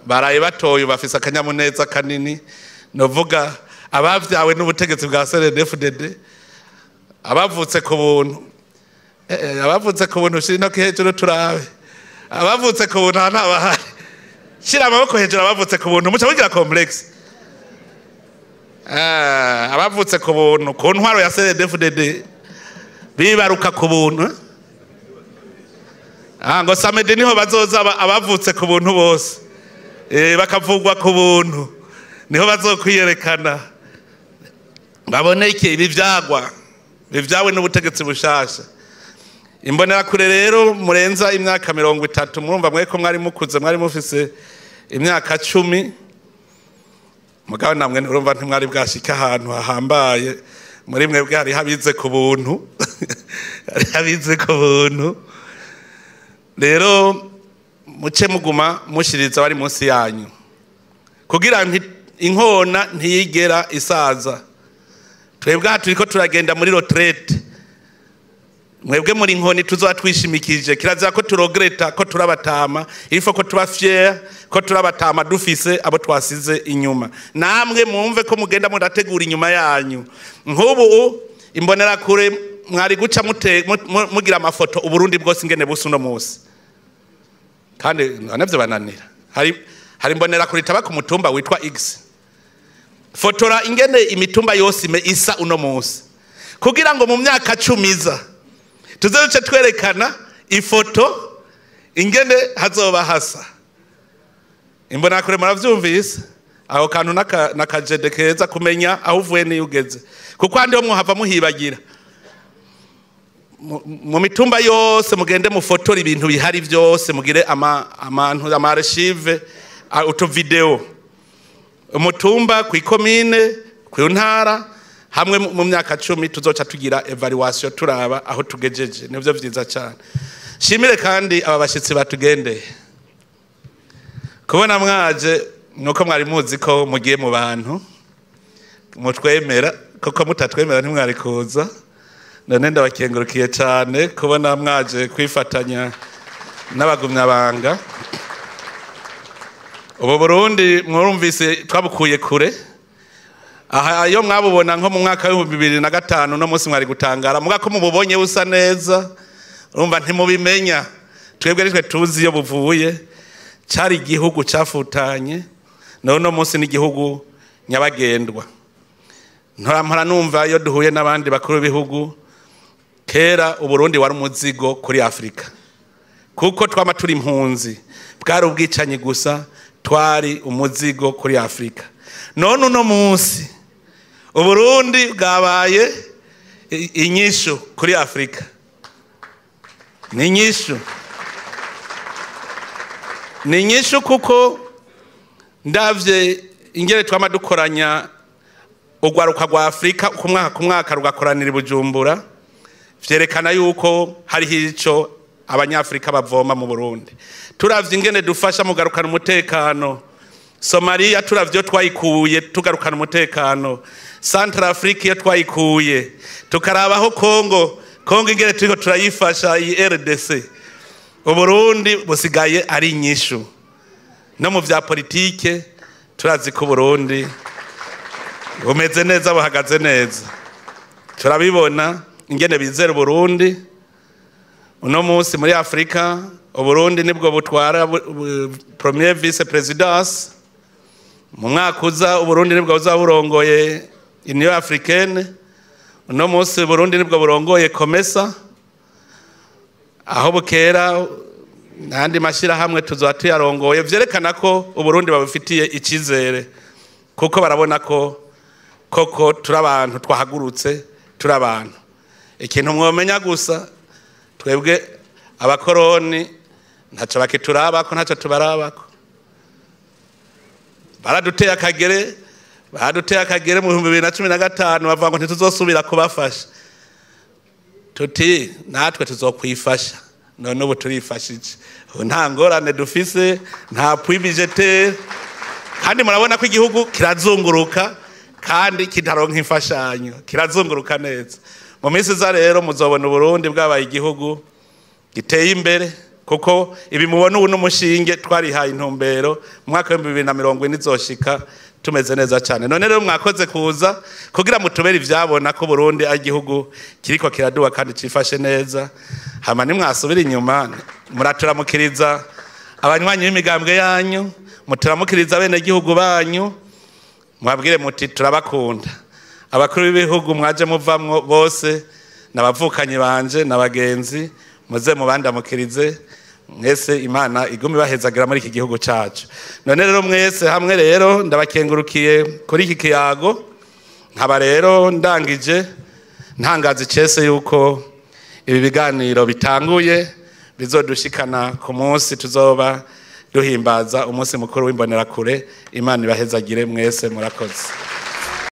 A: Baraye batoye, bafise akanyamuneza kanini. Novuga abavyawe n'ubutegetsi bwa CNDD-FDD, abavutse ku buntu, abavutse ku buntu, shira intoki hejuru turabe abavutse ku buntu. Aha ntabahari. Shira amaboko hejuru abavutse ku buntu. Muca mugira complexe. Abavutse ku buntu ku ntwaro ya CNDD-FDD, bibaruka ku buntu. Ngo samedi niho bazoza abavutse ku buntu bose, bakavugwa ku buntu, niho bazokwiyerekana baboneke ibi vyagwa bivyawe n'ubutegetsi bushasha. Imbonerakure rero murenza imyaka 30, murumva mwe ko mwari mukuze, mwari mufise imyaka 10, mugabo namwe urumva ntimwari bwashika ahantu hahambaye. Muri mwebwe hari habize ku buntu, hari habize ku buntu. Rero muce muguma mushiriza bari munsi yanyu, kugira inkona ntiyigera isaza. Twebwe aha turiko turagenda muri retraite, mwebwe muri inkoni tuzoba twishimikije. Kirazira ko turegretta ko turabatama, il faut ko tuba fier ko turabatama, dufise abo twasize inyuma. Namwe mwumve ko mugenda murategura inyuma yanyu. Nk'ubu Imbonerakure mwari guca mugira amafoto Uburundi bwose ingene busa uno munsi, kandi navyo bananira. Hari Imbonerakure itaba ku mutumba witwa X. Fotora ingene imitumba yose isa uno munsi, kugira ngo mu myaka 10 iza tuze duce twerekana ifoto ingene hazoba hasa. Imbonerakure muravyumvise aho kantu n'akajede keza kumenya aho uvuye n'iyo ugeze, kuko ahandi ho mwohava muhibagira. Mu mitumba yose mugende mufotore ibintu bihari byose, mugire ama archive, utu video, umutumba, ku ikomine, ku ntara, hamwe mu myaka 10 tuzoca tugira evaluation turaba aho tugejeje. Nivyo vyiza cyane. Shimire kandi aba bashitsi batugendeye. Kubona mwaje nuko mwari muzi ko mugiye mu bantu mutwemera, koko mutatwemera ntimwari kuza. None ndabakengurukiye cyane kubona mwaje kwifatanya n'abagumyabanga. Ubu Burundi mwumvise twabukuye kure. Aha iyo mwabubona nko mu mwaka wa 2005 no munsi mwari gutangara, muga ko mububonye busa neza, urumva ntimubimenya. Twebwe nitwe tuzi iyo buvuye. Cari igihugu cafutanye, none munsi ni igihugu nyabagendwa. Ntorampora numva iyo duhuye n'abandi bakuru b'ibihugu, kera Uburundi wari umuzigo kuri Afrika, kuko twama turi impunzi, bwari ubwicanyi gusa, twari umuzigo kuri Afrika. None uno munsi Uburundi bwabaye inyishu kuri Afrika. Ni inyishu, ni inyishu, kuko ndavye ingere twama dukoranya urwaruka rwa Afrika ku mwaka ku mwaka rugakoranira i Bujumbura, vyerekana yuko hariho ico abanyafrika bavoma mu Burundi. Turavye ingene dufasha mu garukana umutekano Somalia, turavye twayikuye tugarukana umutekano Central Africa iyo twayikuye, tukarabaho Congo ingene turiko turayifasha iyi RDC. Uburundi busigaye ari inyishu no mu vya politike. Turazi ko Burundi bumeze neza, buhagaze neza, turabibona ingene bizera Burundi. Uno munsi muri Afrika Uburundi nibwo butwara premier vice présidence. Mu mwaka uza Uburundi nibwo buzaba burongoye Union Africaine. Uno munsi Burundi nibwo burongoye COMESA. Aho bukera n'andi mashirahamwe tuzoba tuyarongoye. Vyerekana ko Uburundi babufitiye icizere, kuko barabona ko koko turi abantu twahagurutse, turi abantu. Ikintu mwomenya gusa, twebwe abakoroni ntaco bakiturabako, ntaco tubarabako. Baraduteye akagere, baraduteye akagere mu 2015, bavuga ngo ntituzosubira kubafasha. Tuti natwe tuzokwifasha. None ubu turifashije, nta ngorane dufise, nta appui budgétaire, kandi murabona ko igihugu kirazunguruka kandi kitaronka imfashanyo, kirazunguruka neza. Mu minsi iza rero muzobona Uburundi bwabaye igihugu giteye imbere, kuko ibi mubona ubu n'umushinge twarihaye intumbero mu mwaka wa 2040 izoshika tumeze neza cyane. None rero mwakoze kuza kugira mutubere ivyabona ko Burundi ari igihugu kiriko kiraduha kandi cifashe neza. Hama nimwasubira inyuma muraturamukiriza abanywanyi b'imigambwe yanyu, muturamukiriza bene gihugu banyu, mwabwire muti turabakunda. Abakuru b'ibihugu mwaje muvamwo bose nabavukanyi banje nabagenzi, muze mubandamukirize mwese. Imana igume bahezagira muri iki gihugu cacu. None rero mwese hamwe rero ndabakengurukiye kuri iki kiyago, nkaba rero ndangije ntangaza icese yuko ibi biganiro bitanguye bizodushikana ku munsi tuzoba duhimbaza umunsi mukuru w'imbonerakure. Imana ibahezagire mwese, murakoze.